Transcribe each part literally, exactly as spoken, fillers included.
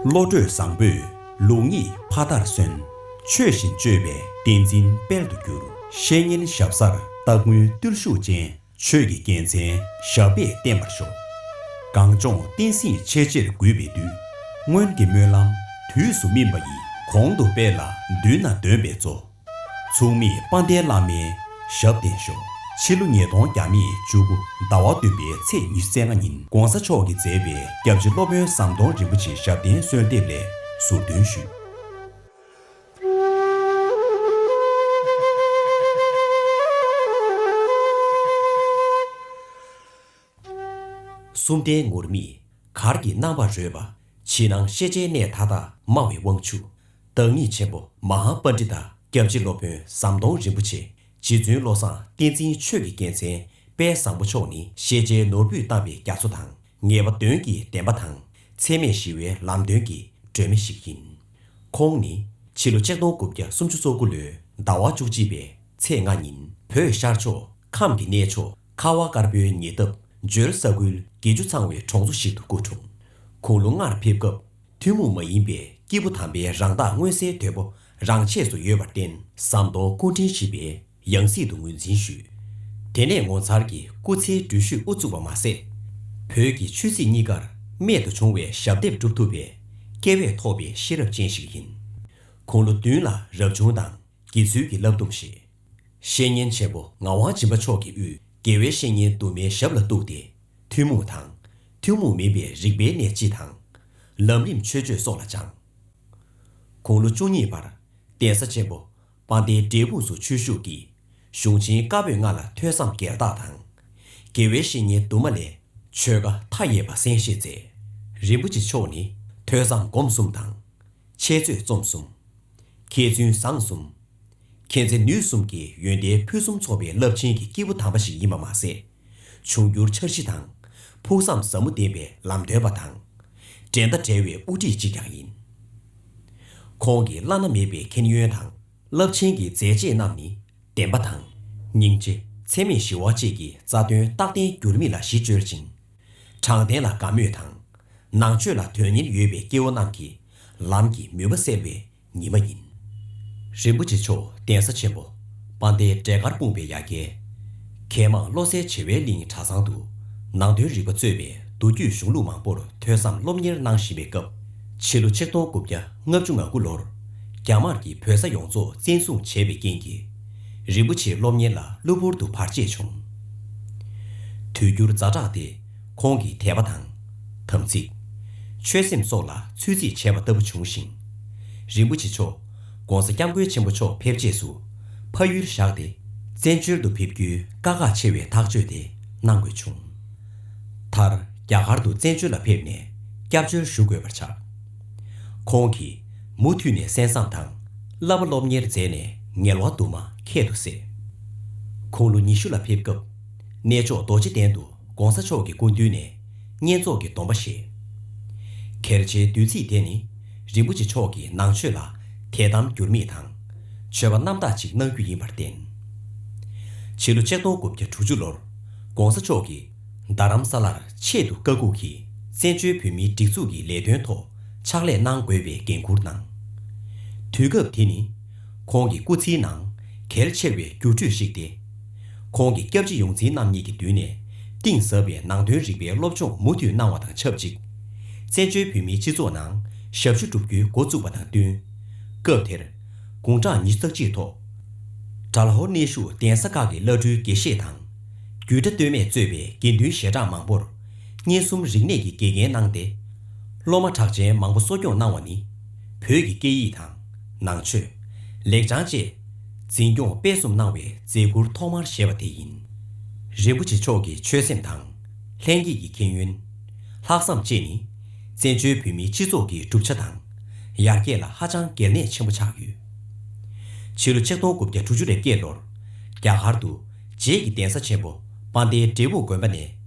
བློ་གྲོས་བཟང་པོས་ལུགས་གཉིས་ཕ་མཐར་སོན། ཆོས་བཞིན་སྤྱོད་པས་བསྟན་འཛིན་དཔལ་དུ་གྱུར། བཤེས་གཉེན་ཞབས་སར་སྟག་སྨྱོན་བརྟུལ་ཞུགས་ཅན། ཆོས་ཀྱི་རྒྱལ་མཚན་ཞབས་པད་བརྟན་པར་ཤོག། གངས་ལྗོངས་བསྟན་སྲིད་ཆེས་ཆེར་རྒུད་པའི་དུས། སྔོན་གྱི་སྨོན་ལམ་དུས་སུ་སྨིན་པ་ཡིས། གོང་དུ་སྤེལ་ལ་མདུན་ན་འདོན་པའི་གཙོ། མཚུངས་མེད་དཔལ་ལྡན་བླ་མའི་ཞབས་བརྟན་ཤོག། ཕྱི་ལོ་ཉིས་སྟོང་བརྒྱ་མེད་བཅུ་དགུ་ཟླ་བ་བདུན་པའི་ཚེས་ཉི་ཤུ་རྩ་ལྔ་ཉིན་༧གོང་ས་མཆོག་གིས་མཛད་པའི་སྐྱབས་རྗེ་སློབ་དཔོན་ཟམ་གདོང་རིན་པོ་ཆེའི་ཞབས་བརྟན་གསོལ་འདེབས་ལས་ཟུར་འདོན་ཞུས། གསུམ་ལྡན་ངུར་སྨྲིག་གར་གྱི་རྣམ་པར་རོལ་པ། ཕྱི་ནང་ཤེས་བྱའི་གནས་མཐའ་དག་སྨྲ་བའི་དབང་ཕྱུག། བདག་ཉིད་ཆེན་པོ་མ་ཧཱ་པཎྜི་ཏ་སྐྱབས་རྗེ་སློབ་དཔོན་ཟམ་གདོང་རིན་པོ་ཆེ་རྗེ་བཙུན་བློ་བཟང་བསྟན་འཛིན་ཆོས་ཀྱི་རྒྱལ་མཚན་དཔལ་བཟང་པོ་མཆོག་ནི་ཤེས་བྱའི་ནོར་བུས་གཏམས་པའི་རྒྱ་མཚོ་དང་། ངེས་པ་དོན་གྱི་བདེན་པ་དང་། འཚེ་མེད་ཞི་བའི་ལམ་སྟོན་གྱི་སྒྲོན་མེ་ཞིག་ཡིན། ཁོང་ནི་ཕྱི་ལོ་ཆིག་སྟོང་དགུ་བརྒྱ་སུམ་ཅུ་སོ་དགུ་ལོའི་ཟླ་བ་བཅུ་གཅིག་པའི་ཚེས་ལྔ་ཉིན་བོད་ཤར་ཕྱོགས་ཁམས་ཀྱི་གནས་མཆོག་ཁ་བ་དཀར་པོའི་ཉེ་འདབས་འཇོལ་ས་ཁུལ་དགེ་བཅུ་ཚང་བའི་གྲོང་ཚོ་ཞིག་ཏུ་སྐུ་འཁྲུངས། ཁོང་ལོ་ལྔར་ཕེབས་སྐབས་ཐུན་མོང་མ་ཡིན་པའི་སྐྱེས་བུ་དམ་པའི་རང་རྟགས་མངོན་གསལ་དོད་པོ་རང་ཆས་སུ་ཡོད་པར་བརྟེན་ཟམ་གདོང་སྐུ་ཕྲེང་བཞི་པའི་ཡང་སྲིད་དུ་ངོས་འཛིན་ཞུས། དེ་ནས་ངོ་མཚར་གྱི་སྐུ་ཚེའི་འགྲུལ་བཞུད་དབུ་བཙུགས་པ་མ་ཟད། བོད་ཀྱི་ཆོས་སྲིད་གཉིས་ཀར་རྨད་དུ་བྱུང་བའི་ཞབས་འདེགས་སྒྲུབ་ཐུབ་པའི་སྐལ་བས་ཐོགས་པའི་ཤེས་རབ་ཅན་ཞིག་ཡིན། ཁོང་ལོ་བདུན་ལ་རབ་བྱུང་དང་དགེ་ཚུལ་གྱི་བསླབ་སྡོམ་བཞེས། བཤེས་གཉེན་ཆེན་པོ་ངག་དབང་སྦྱིན་པ་མཆོག་གི་དབུས་དགེ་བའི་བཤེས་གཉེན་དུ་མའི་ཞབས་ལ་གཏུགས་ཏེ། ཐུན་མོང་དང་། ཐུན་མོང་མིན་པའི་རིག་པའི་གནས་སྤྱི་དང་། ལམ་རིམ་མཆོད་བརྗོད་སོགས་ལ་སྦྱངས། དགུང་ལོ་བཅུ་གཉིས་པར་གདན་ས་ཆེན་པོ་དཔལ་ལྡན་འབྲས་སྤུངས་སུ་ཆོས་ཞུགས་ཀྱིས་གཞུང་ཆེན་བཀའ་པོད་ལྔ་ལ་ཐོས་བསམ་རྒྱས་བཏབ་དང་། དགེ་བའི་བཤེས་གཉེན་དུ་མ་ལས་ཆོས་བཀའ་མཐའ་ཡས་པ་གསན་བཞེས་མཛད། རིན་པོ་ཆེ་མཆོག་ནི་ཐོས་བསམ་སྒོམ་གསུམ་དང་། འཆད་རྩོད་རྩོམ་གསུམ། མཁས་བཙུན་བཟང་གསུམ། མཁྱེན་བརྩེ་ནུས་གསུམ་གྱི་ཡོན་ཏན་ཕུན་སུམ་ཚོགས་པའི་རླབས་ཆེན་གྱི་སྐྱེས་བུ་དམ་པ་ཞིག་ཡིན་པ་མ་ཟད། འབྱུང་འགྱུར་འཆར་གཞི་དང་། ཕུགས་བསམ་ཟབ་མོ་ལྡན་པའི་ལམ་སྟོན་པ་དང་། འགྲན་ཟླ་བྲལ་བའི་དབུ་ཁྲིད་ཅིག་ཀྱང་ཡིན། ཁོང་གི་བླ་ན་མེད་པའི་མཁྱེན་ཡོན་དང་། རླབས་ཆེན་གྱི་མཛད་རྗེས་རྣམས་ནི་བདེན་པ་དང་། སྙིང་རྗེ། འཚེ་མེད་ཞི་བ་བཅས་ཀྱི་རྩ་དོན་རྟག་བརྟན་འགྱུར་མེད་ལ་གཞི་བཅོལ་ཅིང་། དྲང་བདེན་ལ་དགའ་མོས་དང་། ནང་ཆོས་ལ་དོན་གཉེར་ཡོད་པའི་སྐྱེ་བོ་རྣམས་ཀྱི་ལམ་གྱི་མུན་པ་སེལ་བའི་ཉི་མ་ཡིན། རིན་པོ་ཆེ་མཆོག་གདན་ས་ཆེན་པོ་དཔལ་ལྡན་འབྲས་དཀར་སྤུངས་པའི་ཡ་གྱལ། མཁས་མང་བློ་གསལ་བྱེ་བའི་གླིང་གྲྭ་ཚང་དུ་ནང་དོན་རིག་པ་གཙོས་པའི་མདོ་རྒྱུད་གཞུང་ལུགས་མང་པོར་ཐོས་བསམ་སློབ་གཉེར་གནང་བཞིན་པའི་སྐབས། ཕྱི་ལོ་ཆིག་སྟོང་དགུ་བརྒྱ་ལྔ་བཅུ་ང་དགུ་ལོར་རྒྱ་དམར་གྱིས་བོད་ས་ཡོངས་རྫོགས་བཙན་བཟུང་བྱས་པའི་རྐྱེན་གྱིས། རིན་པོ་ཆེའི་སློབ་གཉེར་ལ་གློ་བུར་དུ་བར་ཆད་བྱུང་། དུས་འགྱུར་ཛ་དྲག་དེ་ཁོང་གི་དད་པ་དང་། དམ་ཚིག། ཆོད་སེམས་སོགས་ལ་ཚོད་རྩིས་བྱས་པ་ལྟ་བུ་བྱུང་ཞིང་། རིན་པོ་ཆེ་མཆོག་༧གོང་ས་༧སྐྱབས་མགོན་ཆེན་པོ་མཆོག་ཕེབས་རྗེས་སུ་ཕ་ཡུལ་བཞག་སྟེ། བཙན་བྱོལ་དུ་ཕེབས་རྒྱུའི་དཀའ་ཁག་ཆེ་བའི་ཐག་གཅོད་དེ་གནང་དགོས་བྱུང་། མཐར་རྒྱ་གར་དུ་བཙན་བྱོལ་ལ་ཕེབས་ནས་སྐྱབས་བཅོལ་ཞུ་དགོས་པར་ཆགས། ཁོང་གིས་མུ་མཐུད་ནས་གསན་བསམ་དང་བསླབ་པ་སློབ་གཉེར་མཛད་ནས་ངལ་བ་དུ་མ་ཁྱད་དུ་བསད། ཁོང་ལོ་ཉི་ཤུ་ལ་ཕེབས་སྐབས། གནས་མཆོག་རྡོ་རྗེ་གདན་དུ་༧གོང་ས་མཆོག་གི་སྐུ་མདུན་ནས་བསྙེན་རྫོགས་ཀྱི་སྡོམ་པ་བཞེས། གལ་ཆེའི་བདུད་རྩིས་དེ་ནི་རིན་པོ་ཆེ་མཆོག་གིས་ནང་ཆོས་ལ་དད་དམ་འགྱུར་མེད་དང་། ཆོས་པ་རྣམ་དག་ཅིག་གནང་རྒྱུ་ཡིན་པར་བརྟེན། ཕྱི་ལོ་ཆིག་སྟོང་དགུ་བརྒྱ་དྲུག་ཅུ་ལོར་༧གོང་ས་མཆོག་གིས་རྡ་རམ་ས་ལར་ཆེད་དུ་བཀའ་འགུགས་ཀྱིས་བཙན་བྱོལ་བོད་མིའི་སྒྲིག་འཛུགས་ཀྱི་ལས་དོན་ཐོག་ཕྱག་ལས་གནང་དགོས་པའི་འགན་འཁུར་གནང་། དུས་སྐབས་དེ་ནི་ཁོང་གི་སྐུ་ཚེའི་ནང་གལ་ཆེ་བའི་འགྱུར་འགྲོས་ཤིག་སྟེ། ཁོང་གིས་སྐྱབས་རྗེ་ཡོངས་འཛིན་རྣམ་གཉིས་ཀྱི་མདུན་ནས་གཏིང་ཟབ་པའི་ནང་དོན་རིག་པའི་སློབ་སྦྱོང་མུ་མཐུད་གནང་བ་དང་ཆབས་ཅིག་བཙན་བྱོལ་བོད་མིའི་སྤྱི་ཚོགས་ནང་ཞབས་ཞུ་བསྒྲུབ་རྒྱུའི་འགོ་བཙུགས་པ་དང་བསྟུན། སྐབས་དེར་དགུང་གྲངས་ཉི་ཤུ་རྩ་གཅིག་ཐོག་དྲ་ལྷོར་གནས་བཞུགས་གདན་ས་ཁག་གི་བླ་སྤྲུལ་དགེ་བཤེས་དང་། རྒྱུད་གྲྭ་སྟོད་སྨད་གཙོས་པའི་དགེ་འདུན་ཞལ་གྲངས་མང་པོར་བསྙེན་གསུམ་རིག་གནས་ཀྱི་དགེ་རྒན་གནང་སྟེ། སློབ་མ་གྲགས་ཅན་མང་པོ་གསོ་སྐྱོང་གནང་བ་ནི། བོད་ཀྱི་སྐད་ཡིག་དང་། ནང་ཆོས། ལེགས་བྱང་བཅས་འཛིན་སྐྱོང་སྤེལ་གསུམ་གནང་བའི་མཛད་ཁུར་ཐོག་མར་བཞེས་པ་དེ་ཡིན། རིན་པོ་ཆེ་མཆོག་གི་ཆོད་སེམས་དང་། ལྷན་སྐྱེས་ཀྱི་མཁྱེན་ཡོན། ལྷག་བསམ་བཅས་ནི། བཙན་བྱོལ་བོད་མིའི་སྤྱི་ཚོགས་ཀྱི་གྲུབ་ཆ་དང་། ཡར་རྒྱས་ལ་ཧ་ཅང་གལ་གནད་ཆེན་པོ་ཆགས་ཡོད། ཕྱི་ལོ་ཆིག་སྟོང་དགུ་བརྒྱ་དྲུག་ཅུ་རེ་བརྒྱད་ལོར། རྒྱ་གར་དུ། རྗེ་ཡི་གདན་ས་ཆེན་པོ་དཔལ་ལྡན་འབྲས་སྤུངས་དགོན་པ་ནས་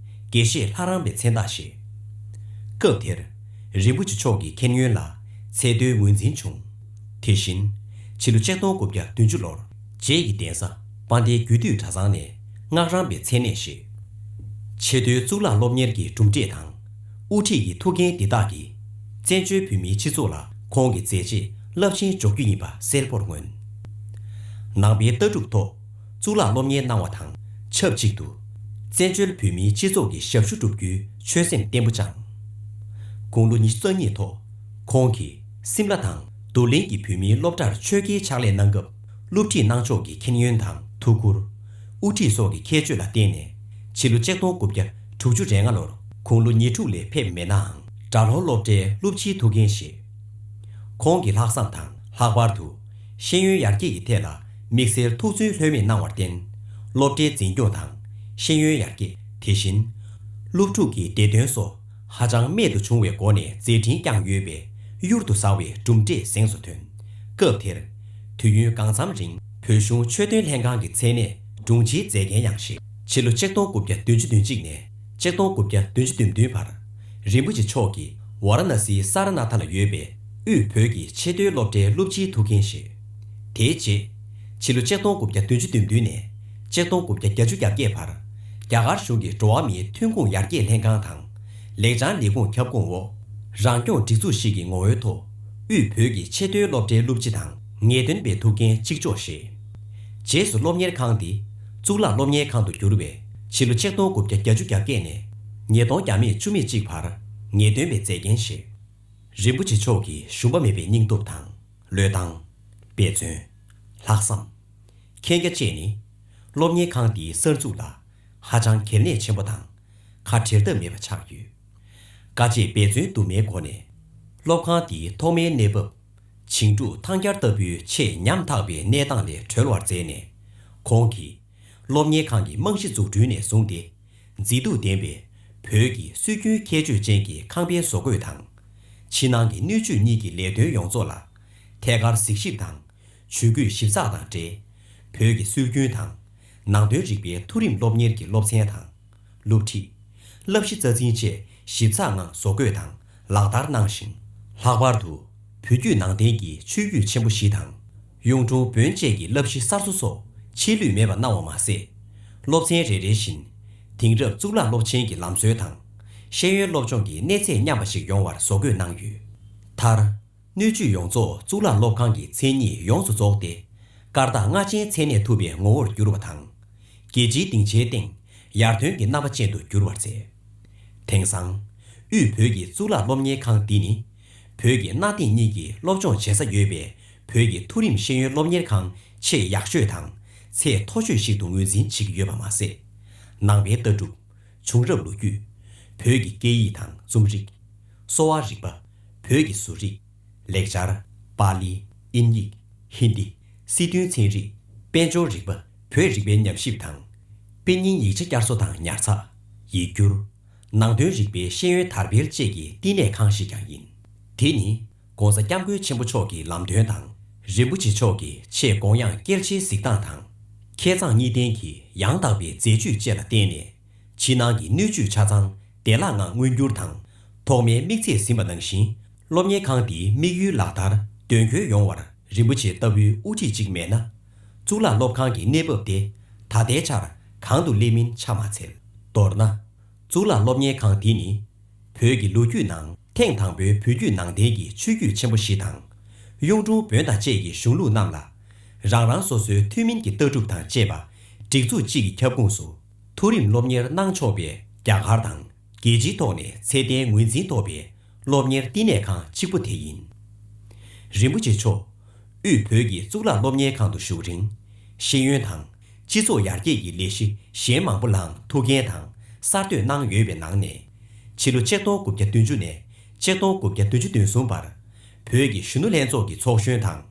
དགེ་བཤེས་ལྷ་རམས་པའི་མཚན་རྟགས་བཞེས། སྐབས་དེར། རིན་པོ་ཆེ་མཆོག་གི་མཁྱེན་ཡོན་ལ་ཚད་མཐོའི་ངོས་འཛིན་བྱུང་། དེ་བཞིན། ཕྱི་ལོ་ཆིག་སྟོང་དགུ་བརྒྱ་བདུན་ཅུ་ལོར། རྗེ་ཡི་གདན་ས་དཔལ་ལྡན་རྒྱུད་སྟོད་གྲྭ་ཚང་ནས་སྔགས་རམས་པའི་མཚན་གནས་བཞེས། ཆེས་མཐོའི་གཙུག་ལག་སློབ་གཉེར་གྱི་གྲུབ་འབྲས་དང་། དབུ་ཁྲིད་ཀྱི་ཐུགས་འགན་འདི་དག་གིས། བཙན་བྱོལ་བོད་མིའི་སྤྱི་ཚོགས་ལ་ཁོང་གི་མཛད་རྗེས་རླབས་ཆེན་འཇོག་རྒྱུ་ཡིན་པ་གསལ་པོར་མངོན། ནང་པའི་ལྟ་གྲུབ་ཐོག་གཙུག་ལག་སློབ་གཉེར་གནང་བ་དང་ཆབས་ཅིག་ཏུ། བཙན་བྱོལ་བོད་མིའི་སྤྱི་ཚོགས་ཀྱི་ཞབས་ཞུ་བསྒྲུབ་རྒྱུའི་ཆོད་སེམས་བརྟན་པོ་བཅངས། དགུང་ལོ་ཉི་ཤུ་རྩ་གཉིས་ཐོག་ཁོང་གིས་སིམ་ལ་དང་རྡོར་གླིང་གི་བོད་མིའི་སློབ་གྲྭར་ཆོས་དགེའི་ཕྱག་ལས་གནང་སྐབས། སློབ་ཁྲིད་གནང་ཕྱོགས་ཀྱི་མཁྱེན་ཡོན་དང་ཐུགས་ཁུར། དབུ་ཁྲིད་སོགས་ཀྱི་ཁྱད་ཆོས་ལ་བརྟེན་ནས། ཕྱི་ལོ་ཆིག་སྟོང་དགུ་བརྒྱ་དྲུག་ཅུ་རེ་ལྔ་ལོར་དགུང་ལོ་ཉེར་དྲུག་ལས་ཕེབས་མེད་ནའང་། སྦྲ་ལྷོ་སློབ་གྲྭའི་སློབ་སྤྱིའི་ཐུགས་འགན་བཞེས། ཁོང་གི་ལྷག་བསམ་དང་ལྷག་པར་དུ་ཤེས་ཡོན་ཡར་རྒྱས་ཀྱི་ཐད་ལ་དམིགས་བསལ་ཐུགས་བརྩོན་ལྷོད་མེད་གནང་བར་བརྟེན། སློབ་གྲྭའི་འཛིན་སྐྱོང་དང་ཤེས་ཡོན་ཡར་རྒྱས། དེ་བཞིན་སློབ་ཕྲུག་གི་བདེ་དོན་སོགས་ཧ་ཅང་རྨད་དུ་བྱུང་བའི་སྒོ་ནས་མཛད་འཕྲིན་བསྐྱངས་ཡོད་པས་གཡུར་དུ་ཟ་བའི་གྲུབ་འབྲས་གཟེངས་སུ་ཐོན། སྐབས་དེར་དུས་ཡུན་གང་འཚམ་རིང་བོད་གཞུང་ཆོས་དོན་ལྷན་ཁང་གི་མཚན་གནས་དྲུང་ཆེའི་མཛད་འགན་ཡང་བཞེས། ཕྱི་ལོ་ཆིག་སྟོང་དགུ་བརྒྱ་བདུན་ཅུ་དོན་གཅིག་ནས་ཆིག་སྟོང་དགུ་བརྒྱ་བདུན་ཅུ་དོན་བདུན་བར་རིན་པོ་ཆེ་མཆོག་གིས་ཝཱ་ར་ཎ་སིའི་ས་ར་ནཱ་ཐ་ལ་ཡོད་པའི་དབུས་བོད་ཀྱི་ཆེས་མཐོའི་སློབ་གྲྭའི་སློབ་སྤྱིའི་ཐུགས་འགན་བཞེས། དེའི་རྗེས་ཕྱི་ལོ་ཆིག་སྟོང་དགུ་བརྒྱ་བདུན་ཅུ་དོན་བདུན་ནས་ཆིག་སྟོང་དགུ་བརྒྱ་བརྒྱད་ཅུ་གྱ་བརྒྱད་བར་རྒྱ་གར་གཞུང་གི་འགྲོ་བ་མིའི་ཐོན་ཁུངས་ཡར་རྒྱས་ལྷན་ཁང་དང་། ལེགས་བྱང་ལས་ཁུངས་ཁྱབ་ཁོངས་འོག་རང་སྐྱོང་སྒྲིག་འཛུགས་ཤིག་གི་ངོ་བོའི་ཐོག་དབུས་བོད་ཀྱི་ཆེས་མཐོའི་སློབ་གྲྭའི་སློབ་སྤྱི་དང་ངེས་སྟོན་པའི་ཐུགས་འགན་གཅིག་ལྕོགས་བཞེས། རྗེས་སུ་སློབ་གཉེར་ཁང་འདི་གཙུག་ལག་སློབ་གཉེར་ཁང་དུ་བསྒྱུར་བས་ཕྱི་ལོ་ཆིག་སྟོང་དགུ་བརྒྱ་བརྒྱད་ཅུ་གྱ་བརྒྱད་ནས་ཉིས་སྟོང་བརྒྱ་མེད་བཅུ་མེད་གཅིག་བར་ངེས་སྟོན་པའི་མཛད་འགན་བཞེས། རིན་པོ་ཆེ་མཆོག་གི་ཞུམ་པ་མེད་པའི་སྙིང་སྟོབས་དང་བློས་བཏང་། འབད་བརྩོན། ལྷག་བསམ། མཁྱེན་རྒྱ་བཅས་ནི་སློབ་གཉེར་ཁང་འདིའི་གསར་འཛུགས་ལ་ཧ་ཅང་གལ་གནད་ཆེན་པོ་དང་ཁ་བྲལ་ཐབས་མེད་པ་ཆགས་ཡོད། དཀའ་སྤྱད་འབད་བརྩོན་དུ་མའི་སྒོ་ནས་སློབ་ཁང་འདིའི་ཐོག་མའི་གནས་བབ་བྱིངས་དྲུག་ཐང་སྐྱར་ལྟ་བུའི་ཆེས་ཉམ་ཐག་པའི་གནས་སྟངས་ལས་གྲོལ་བར་མཛད་ནས། ཁོང་གིས་སློབ་གཉེར་ཁང་གི་རྨང་གཞི་འཛུགས་སྐྲུན་ནས་བཟུང་སྟེ། མཛེས་སྡུག་ལྡན་པའི་བོད་ཀྱི་སྲོལ་རྒྱུན་ཁྱད་ཆོས་ཅན་གྱི་ཁང་པའི་བཟོ་བཀོད་དང་། ཕྱི་ནང་གི་སྣོད་བཅུད་གཉིས་ཀྱི་ལས་དོན་ཡོངས་རྫོགས་ལ་ཐད་ཀར་གཟིགས་ཞིབ་དང་ཇུས་འགོད་ཞིབ་ཚགས་དང་འབྲེལ། བོད་ཀྱི་སྲོལ་རྒྱུན་དང་ནང་དོན་རིག་པའི་མཐོ་རིམ་སློབ་གཉེར་གྱི་སློབ་ཚན་དང་། སློབ་ཁྲིད། བསླབ་གཞི་རྩ་འཛིན་བཅས་ཞིབ་ཚགས་ངང་བཟོ་བཀོད་དང་ལག་བསྟར་གནང་ཞིང་། ལྷག་པར་དུ་བོད་བརྒྱུད་ནང་བསྟན་གྱི་ཆོས་བརྒྱུད་ཆེན་པོ་བཞི་དང་། གཡུང་དྲུང་བོན་བཅས་ཀྱི་བསླབ་གཞི་གསར་བཟོ་སོགས་ཆད་ལུས་མེད་པར་གནང་བ་མ་ཟད། སློབ་ཚན་རེ་རེ་བཞིན་དེང་རབས་གཙུག་ལག་སློབ་ཆེན་གྱི་ལམ་སྲོལ་དང་། ཤེས་ཡོན་སློབ་སྦྱོང་གི་གནས་ཚད་མཉམ་པ་ཞིག་ཡོང་བར་བཟོ་བཀོད་གནང་ཡོད། མཐར། སྣོད་བཅུད་ཡོངས་རྫོགས་གཙུག་ལག་སློབ་ཁང་གི་མཚན་ཉིད་ཡོངས་སུ་རྫོགས་ཏེ། སྐར་རྟགས་ལྔ་ཅན་མཚན་གནས་ཐུབ་པའི་ངོ་བོར་གྱུར་པ་དང་། རྒྱལ་སྤྱིའི་སྡིངས་ཆའི་སྟེང་ཡར་ཐོན་གྱི་རྣམ་པ་ཅན་དུ་གྱུར་བར་མཛད། དེང་སང་། དབུས་བོད་ཀྱི་གཙུག་ལག་སློབ་གཉེར་ཁང་འདི་ནི། བོད་ཀྱི་གནའ་དེང་གཉིས་ཀྱི་སློབ་སྦྱོང་བྱེད་ས་ཡོད་པའི་བོད་ཀྱི་མཐོ་རིམ་ཤེས་ཡོན་སློབ་གཉེར་ཁང་ཆེས་ཡག་ཤོས་དང་ཚད་མཐོ་ཤོས་ཤིག་ཏུ་ངོས་འཛིན་བྱེད་ཀྱི་ཡོད་པ་མ་ཟད། ནང་པའི་ལྟ་གྲུབ། བྱུང་རབས་ལོ་རྒྱུས། བོད་ཀྱི་སྐད་ཡིག་དང་རྩོམ་རིག། གསོ་བ་རིག་པ། བོད་ཀྱི་བཟོ་རིག། ལེགས་སྦྱར། པཱ་ལི། དབྱིན་ཡིག། ཧིན་དི། སྲིད་དོན་ཚན་རིག། དཔལ་འབྱོར་རིག་པ། བོད་རིག་པའི་ཉམས་ཞིབ་དང་། དཔེ་རྙིང་ཡིག་ཆ་བསྐྱར་གསོ་དང་ཉར་ཚགས། ཡིག་སྒྱུར། ནང་དོན་རིག་པའི་ཤེས་ཡོན་དར་སྤེལ་བཅས་ཀྱི་བསྟི་གནས་ཁང་ཞིག་ཀྱང་ཡིན། དེ་ནི་༸གོང་ས་༸སྐྱབས་མགོན་ཆེན་པོ་མཆོག་གི་ལམ་སྟོན་དང་། རིན་པོ་ཆེ་མཆོག་གི་ཆེས་དགོངས་ཡངས་གལ་ཆེའི་གཟིགས་སྟངས་དང་། མཁས་མཛངས་གཉིས་ལྡན་གྱི་ཡང་དག་པའི་མཛད་ཇུས་བཅས་ལ་བརྟེན་ནས། ཕྱི་ནང་གི་སྣོད་བཅུད་ཆ་ཚང་བདེ་བླག་ངང་མངོན་འགྱུར་དང་། ཐོག་མའི་དམིགས་ཚད་ཟིན་པ་ནང་བཞིན། སློབ་གཉེར་ཁང་འདིའི་དམིགས་ཡུལ་ལག་བསྟར་དོན་འཁྱོལ་ཡོང་བར་རིན་པོ་ཆེ་ལྟ་བུའི་དབུ་ཁྲིད་ཅིག་མེད་ན། གཙུག་ལག་སློབ་ཁང་གི་གནས་བབ་དེ་ད་ལྟའི་ཆར་གང་དུ་སླེབས་མིན་ཆ་མ་འཚལ། མདོར་ན། གཙུག་ལག་སློབ་གཉེར་ཁང་འདི་ནི། བོད་ཀྱི་ལོ་རྒྱུས་ནང་ཐེངས་དང་པོའི་བོད་བརྒྱུད་ནང་བསྟན་གྱི་ཆོས་བརྒྱུད་ཆེན་པོ་བཞི་དང་། གཡུང་དྲུང་བོན་དང་བཅས་ཀྱི་གཞུང་ལུགས་རྣམས་ལ། རང་རང་སོ་སོའི་ཐུན་མིན་གྱི་ལྟ་གྲུབ་དང་བཅས་པ། སྒྲིག་འཛུགས་གཅིག་གི་ཁྱབ་ཁོངས་སུ། མཐོ་རིམ་སློབ་གཉེར་གནང་ཆོག་པའི་རྒྱ་གར་དང་། རྒྱལ་སྤྱིའི་ཐོག་ནས་ཚད་ལྡན་ངོས་འཛིན་ཐོབ་པའི་སློབ་གཉེར་བསྟི་གནས་ཁང་གཅིག་པུ་དེ་ཡིན། རིན་པོ་ཆེ་མཆོག་དབུས་བོད་ཀྱི་གཙུག་ལག་སློབ་གཉེར་ཁང་དུ་བཞུགས་རིང་། ཤེས་ཡོན་དང་། སྤྱི་ཚོགས་ཡར་རྒྱས་ཀྱི་ལས་གཞི་གཞན་མང་པོ་ལའང་ཐུགས་འགན་དང་གསར་གཏོད་གནང་ཡོད་པའི་ནང་ནས། ཕྱི་ལོ་ཆིག་སྟོང་དགུ་བརྒྱ་བདུན་ཅུ་ནས་ཆིག་སྟོང་དགུ་བརྒྱ་བདུན་ཅུ་དོན་གསུམ་བར། བོད་ཀྱི་གཞོན་ནུ་ལྷན་ཚོགས་ཀྱི་ཚོགས་གཞོན་དང་།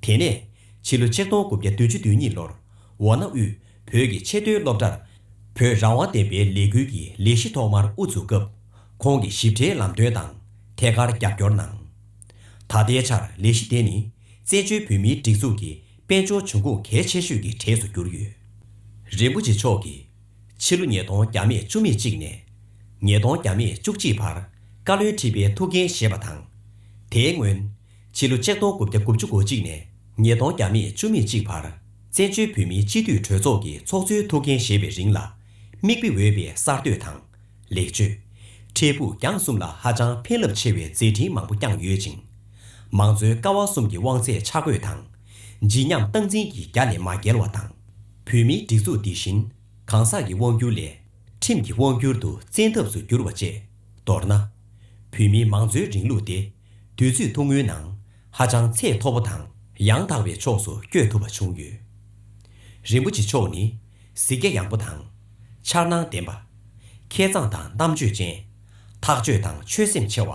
དེ་ནས་ཕྱི་ལོ་ཆིག་སྟོང་དགུ་བརྒྱ་བདུན་ཅུ་དོན་གཉིས་ལོར། འོ་ན་དབུས་བོད་ཀྱི་ཆེས་མཐོའི་སློབ་གྲྭར། བོད་རང་དབང་བསྟན་པའི་ལས་འགུལ་གྱི་ལས་གཞི་ཐོག་མར་དབུ་འཛུགས་སྐབས། ཁོང་གི་ཞིབ་ཕྲའི་ལམ་སྟོན་དང་ཐད་ཀར་རྒྱབ་སྐྱོར་གནང་། ད་ལྟའི་ཆར་ལས་གཞི་དེ་ནི། བཙན་བྱོལ་བོད་མིའི་སྒྲིག་འཛུགས་ཀྱི་དཔལ་འབྱོར་འབྱུང་ཁུངས་གལ་ཆེ་ཤོས་ཀྱི་གྲས་སུ་གྱུར་ཡོད། རིན་པོ་ཆེ་མཆོག་གིས། ཕྱི་ལོ་ཉིས་སྟོང་བརྒྱ་མེད་བཅུ་མེད་གཅིག་ནས། ཉིས་སྟོང་བརྒྱ་མེད་བཅུ་གཅིག་བར། བཀའ་བློན་ཁྲི་པའི་ཐུགས་འགན་བཞེས་པ་དང་། དེའི་སྔོན། ཕྱི་ལོ་ཆིག་སྟོང་དགུ་བརྒྱ་དགུ་བཅུ་གོ་གཅིག་ནས། ཉིས་སྟོང་བརྒྱ་མེད་བཅུ་མེད་གཅིག་བར། བཙན་བྱོལ་བོད་མིའི་སྤྱི་འཐུས་གྲོས་ཚོགས་ཀྱི་ཚོགས་གཙོའི་ཐུགས་འགན་བཞེས་པའི་རིང་ལ། མིག་དཔེ་འོས་པའི་གསར་གཏོད་དང་། ལེགས་བཅོས། འཕྲལ་ཕུགས་རྒྱང་གསུམ་ལ་ཧ་ཅང་ཕན་རླབས་ཆེ་བའི་མཛད་འཕྲིན་མང་པོ་བསྐྱངས་ཡོད་ཅིང་། མང་གཙོའི་ཀ་བ་གསུམ་གྱི་དབང་ཚད་ཆ་བགོས་དང་། ལྗིད་མཉམ་སྟངས་འཛིན་གྱི་རྒྱ་ལས་མ་བརྒལ་བ་དང་། བོད་མིའི་སྒྲིག་འཛུགས་འདི་བཞིན་གང་ཟག་གི་དབང་སྒྱུར་ལས། ཁྲིམས་ཀྱི་དབང་སྒྱུར་དུ་བཙན་ཐབས་སུ་གྱུར་བ་བཅས། མདོར་ན། བོད་མིའི་མང་གཙོའི་རིང་ལུགས་དེ། དུས་ཚོད་ཐུང་ངུའི་ནང་ཧ་ཅང་ཚད་མཐོ་པོ་དང་ཡང་དག་པའི་ཕྱོགས་སུ་བསྐྱོད་ཐུབ་པ་བྱུང་ཡོད། རིན་པོ་ཆེ་མཆོག་ནི་གཟིགས་རྒྱ་ཡངས་པོ་དང་། འཆར་སྣང་ལྡན་པ། མཁས་མཛངས་དང་རྣམ་དཔྱོད་ཅན། ཐག་གཅོད་དང་ཆོད་སེམས་ཆེ་བ།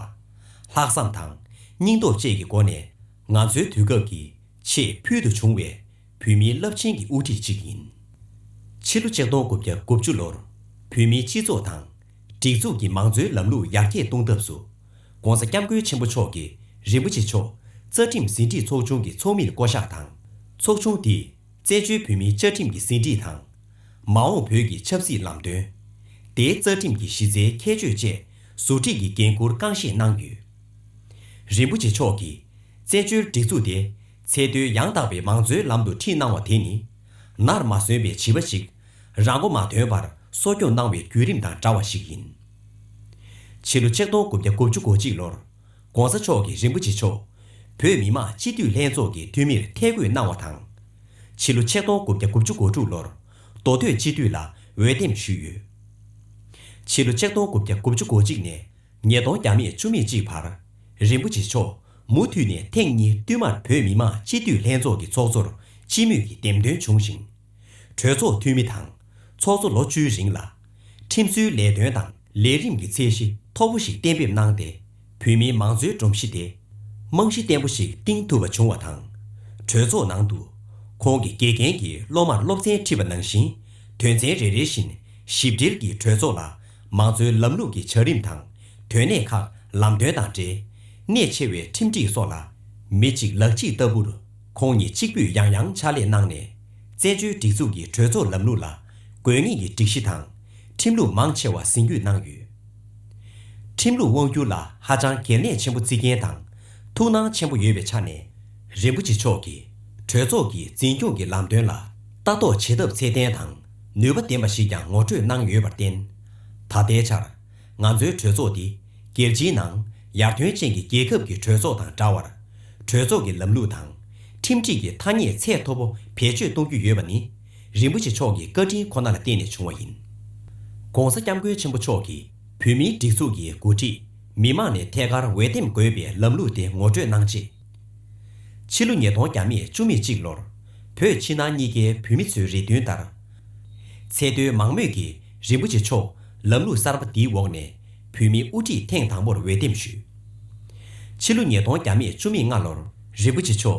ལྷག་བསམ་དང་སྙིང་སྟོབས་བཅས་ཀྱི་སྒོ་ནས་ང་ཚོའི་དུས་སྐབས་ཀྱི་ཆེས་ཕུལ་དུ་བྱུང་བའི་བོད་མིའི་རླབས་ཆེན་གྱི་དབུ་ཁྲིད་ཅིག་ཡིན། ཕྱི་ལོ་ཆིག་སྟོང་དགུ་བརྒྱ་དགུ་བཅུ་ལོར་བོད་མིའི་སྤྱི་ཚོགས་དང་། སྒྲིག་འཛུགས་ཀྱི་མང་གཙོའི་ལམ་ལུགས་ཡར་རྒྱས་གཏོང་ཐབས་སུ། ྋགོང་ས་ྋསྐྱབས་མགོན་ཆེན་པོ་མཆོག་གིས་རིན་པོ་ཆེ་མཆོག་རྩ་ཁྲིམས་ཟིན་བྲིས་ཚོགས་ཆུང་གི་ཚོགས་མིར་བསྐོ་གཞག་དང་། ཚོགས་ཆུང་དེས་བཙན་བྱོལ་བོད་མིའི་བཅའ་ཁྲིམས་ཀྱི་ཟིན་བྲིས་དང་། མ་འོངས་བོད་ཀྱི་ཆབ་སྲིད་ལམ་སྟོན། དེའི་རྩ་ཁྲིམས་ཀྱི་གཞི་རྩའི་ཁྱད་ཆོས་བཅས་ཟུར་ཁྲིད་ཀྱི་འགན་འཁུར་རྐང་བཞེས་གནང་ཡོད། རིན་པོ་ཆེ་མཆོག་གིས་བཙན་བྱོལ་སྒྲིག་འཛུགས་དེ་ཚད་མཐོའི་ཡང་དག་པའི་མང་གཙོའི་ལམ་དུ་ཁྲིད་གནང་བ་དེ་ནི། ནར་མ་སོན་པའི་བྱིས་པ་ཞིག་རང་མགོ་མ་ཐོན་པར་གསོ་སྐྱོང་གནང་བའི་བརྒྱུད་རིམ་དང་འདྲ་བ་ཞིག་ཡིན། ཕྱི་ལོ་ཆིག་སྟོང་དགུ་བརྒྱ་དགུ་བཅུ་གོ་གཅིག་ལོར་ྋགོང་ས་མཆོག་གིས་རིན་པོ་ཆེ་མཆོག་བོད་མི་མང་སྤྱི་འཐུས་ལྷན་ཚོགས་ཀྱི་འཐུས་མིར་ཐད་བསྐོས་གནང་བ་དང་། ཕྱི་ལོ་ཆིག་སྟོང་དགུ་བརྒྱ་དགུ་བཅུ་གོ་དྲུག་ལོར་མདོ་སྟོད་སྤྱི་འཐུས་ལ་འོས་འདེམས་ཞུས་ཡོད། ཕྱི་ལོ་ཆིག་སྟོང་དགུ་བརྒྱ་དགུ་བཅུ་གོ་གཅིག་ནས་ཉིས་སྟོང་བརྒྱ་མེད་བཅུ་གཅིག་བར། རིན་པོ་ཆེ་མཆོག་མུ་མཐུད་ནས་ཐེངས་གཉིས་བསྟུད་མར་བོད་མི་མང་སྤྱི་འཐུས་ལྷན་ཚོགས་ཀྱི་ཚོགས་གཙོར་སྤྱི་མོས་ཀྱིས་འདེམས་ཐོན་བྱུང་ཞིང་། གྲོས་ཚོགས་འཐུས་མི་དང་ཚོགས་གཙོ་ལོ་བཅུའི་རིང་ལ། ཁྲིམས་བཟོའི་ལས་དོན་དང་ལས་རིམ་གྱི་ཚད་གཞི་མཐོ་པོ་ཞིག་གཏན་འབེབས་གནང་སྟེ། བོད་མིའི་མང་གཙོའི་སྒྲོམ་གཞི་དེ། རྨང་གཞི་བརྟན་པོ་ཞིག་བཏིང་ཐུབ་པ་བྱུང་བ་དང་། གྲོས་ཚོགས་ནང་དུ། ཁོང་གིས་དགེ་རྒན་གྱི་སློབ་མར་སློབ་ཚན་ཁྲིད་པ་ནང་བཞིན། དོན་ཚན་རེ་རེ་བཞིན་ཞིབ་འགྲེལ་གྱིས་གྲོས་ཚོགས་ལ་མང་གཙོའི་ལམ་ལུགས་ཀྱི་བྱ་རིམ་དང་། དོན་གནད་ཁག་ལམ་སྟོན་དང་འབྲེལ། གནད་ཆེ་བའི་ཁྲིམས་སྒྲིག་སོགས་ལ། མི་གཅིག་ལག་གཅིག་ལྟ་བུར། ཁོང་ཉིད་གཅིག་པུས་ཡང་ཡང་ཕྱག་ལས་གནང་ནས། བཙན་བྱོལ་སྒྲིག་འཛུགས་ཀྱི་གྲོས་ཚོགས་ལམ་ལུགས་ལ། དགོས་ངེས་ཀྱི་སྒྲིག་གཞི་དང་། ཁྲིམས་ལུགས་མང་ཆེ་བ་ཟིན་བསྒྱུར་གནང་ཡོད། ཁྲིམས་ལུགས་དབང་སྒྱུར་ལ་ཧ་ཅང་གལ་གནད་ཆེན་པོ་བརྩི་མཁན་དང་། ཐུགས་སྣང་ཆེན་པོ་ཡོད་པའི་ཆ་ནས། རིན་པོ་ཆེ་མཆོག་གིས་གྲོས་ཚོགས་ཀྱི་འཛིན་སྐྱོང་གི་ལམ་སྟོན་ལ་ལྟ་རྟོག་བྱེད་ཐབས་ཚད་ལྡན་དང་ནུས་པ་ལྡན་པ་ཞིག་ཀྱང་ངོ་སྤྲོད་གནང་ཡོད་པར་བརྟེན། ད་ལྟའི་ཆར་ང་ཚོའི་གྲོས་ཚོགས་འདི་རྒྱལ་སྤྱིའི་ནང་ཡར་ཐོན་ཅན་གྱི་རྒྱལ་ཁབ་ཀྱི་གྲོས་ཚོགས་དང་འདྲ་བར། གྲོས་ཚོགས་ཀྱི་ལམ་ལུགས་དང་ཁྲིམས་སྒྲིག་གི་ཐ་སྙད་ཚད་མཐོ་པོ་བེད་སྤྱོད་གཏོང་རྒྱུ་ཡོད་པ་ནི་རིན་པོ་ཆེ་མཆོག་གི་བཀའ་དྲིན་ཁོ་ན་ལ་བརྟེན་ནས་བྱུང་བ་ཡིན། ྋགོང་ས་ྋསྐྱབས་མགོན་ཆེན་པོ་མཆོག་གིས་བོད་མིའི་སྒྲིག་འཛུགས་ཀྱི་འགོ་ཁྲིད་མི་མང་ནས་ཐད་ཀར་འོས་འདེམས་དགོས་པའི་ལམ་ལུགས་དེ་ངོ་སྤྲོད་གནང་རྗེས། ཕྱི་ལོ་ཉིས་སྟོང་བརྒྱ་མེད་བཅུ་མེད་གཅིག་ལོར་བོད་ཕྱི་ནང་གཉིས་ཀའི་བོད་མི་ཚོའི་རེ་འདུན་ལྟར། ཚད་མཐོའི་མང་མོས་ཀྱིས་རིན་པོ་ཆེ་མཆོག་ལམ་ལུགས་གསར་པ་འདིའི་འོག་ནས་བོད་མིའི་དབུ་ཁྲིད་ཐེངས་དང་པོར་འོས་འདེམས་ཞུས། ཕྱི་ལོ་ཉིས་སྟོང་བརྒྱ་མེད་བཅུ་མེད་ལྔ་ལོར་རིན་པོ་ཆེ་མཆོག་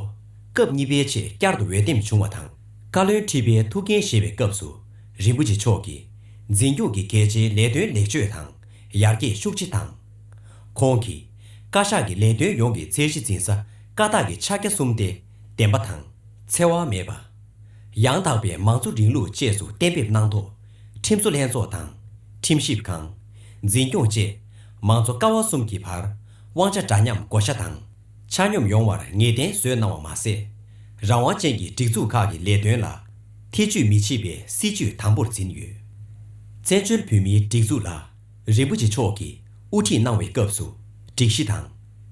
སྐབས་གཉིས་པའི་ཆེད་བསྐྱར་དུ་འོས་འདེམས་བྱུང་བ་དང་། བཀའ་བློན་ཁྲི་པའི་ཐུགས་འགན་བཞེས་པའི་སྐབས་སུ་རིན་པོ་ཆེ་མཆོག་གིས་འཛིན་སྐྱོང་གི་གལ་ཆེའི་ལས་དོན་ལེགས་བཅོས་དང་ཡར་རྒྱས་ཤུགས་ཆེ་དང་། ཁོང་གིས་བཀའ་ཤག་གི་ལས་དོན་ཡོངས་ཀྱི་ཚད་གཞི་འཛིན་ས་བཀའ་རྟགས་ཀྱི་ཕྱག་རྒྱ་གསུམ་སྟེ་བདེན་པ་དང་འཚེ་བ་མེད་པ། ཡང་དག་པའི་མང་གཙོ་རིང་ལུགས་བཅས་སུ་གཏན་འབེབས་གནང་ཐོག་ཁྲིམས་བཟོ་ལྷན་ཚོགས་དང་། ཁྲིམས་ཞིབ་ཁང་། འཛིན་སྐྱོང་བཅས་མང་གཙོ་ཀ་བ་གསུམ་གྱི་བར་དབང་ཆ་འདྲ་མཉམ་བགོ་བཤའ་དང་། ཆ་སྙོམས་ཡོང་བར་ངེས་གཏན་བཟོས་གནང་བ་མ་ཟད། རང་དབང་ཅན་གྱི་སྒྲིག་འཛུགས་ཁག་གི་ལས་དོན་ལ་ཐེ་ཇུས་མི་བྱེད་པའི་སྲིད་ཇུས་དམ་པོར་འཛིན་ཡོད། བཙན་བྱོལ་བོད་མིའི་སྒྲིག་འཛུགས་ལ། རིན་པོ་ཆེ་མཆོག་གིས་དབུ་ཁྲིད་གནང་བའི་སྐབས་སུ། སྒྲིག་གཞི་དང་།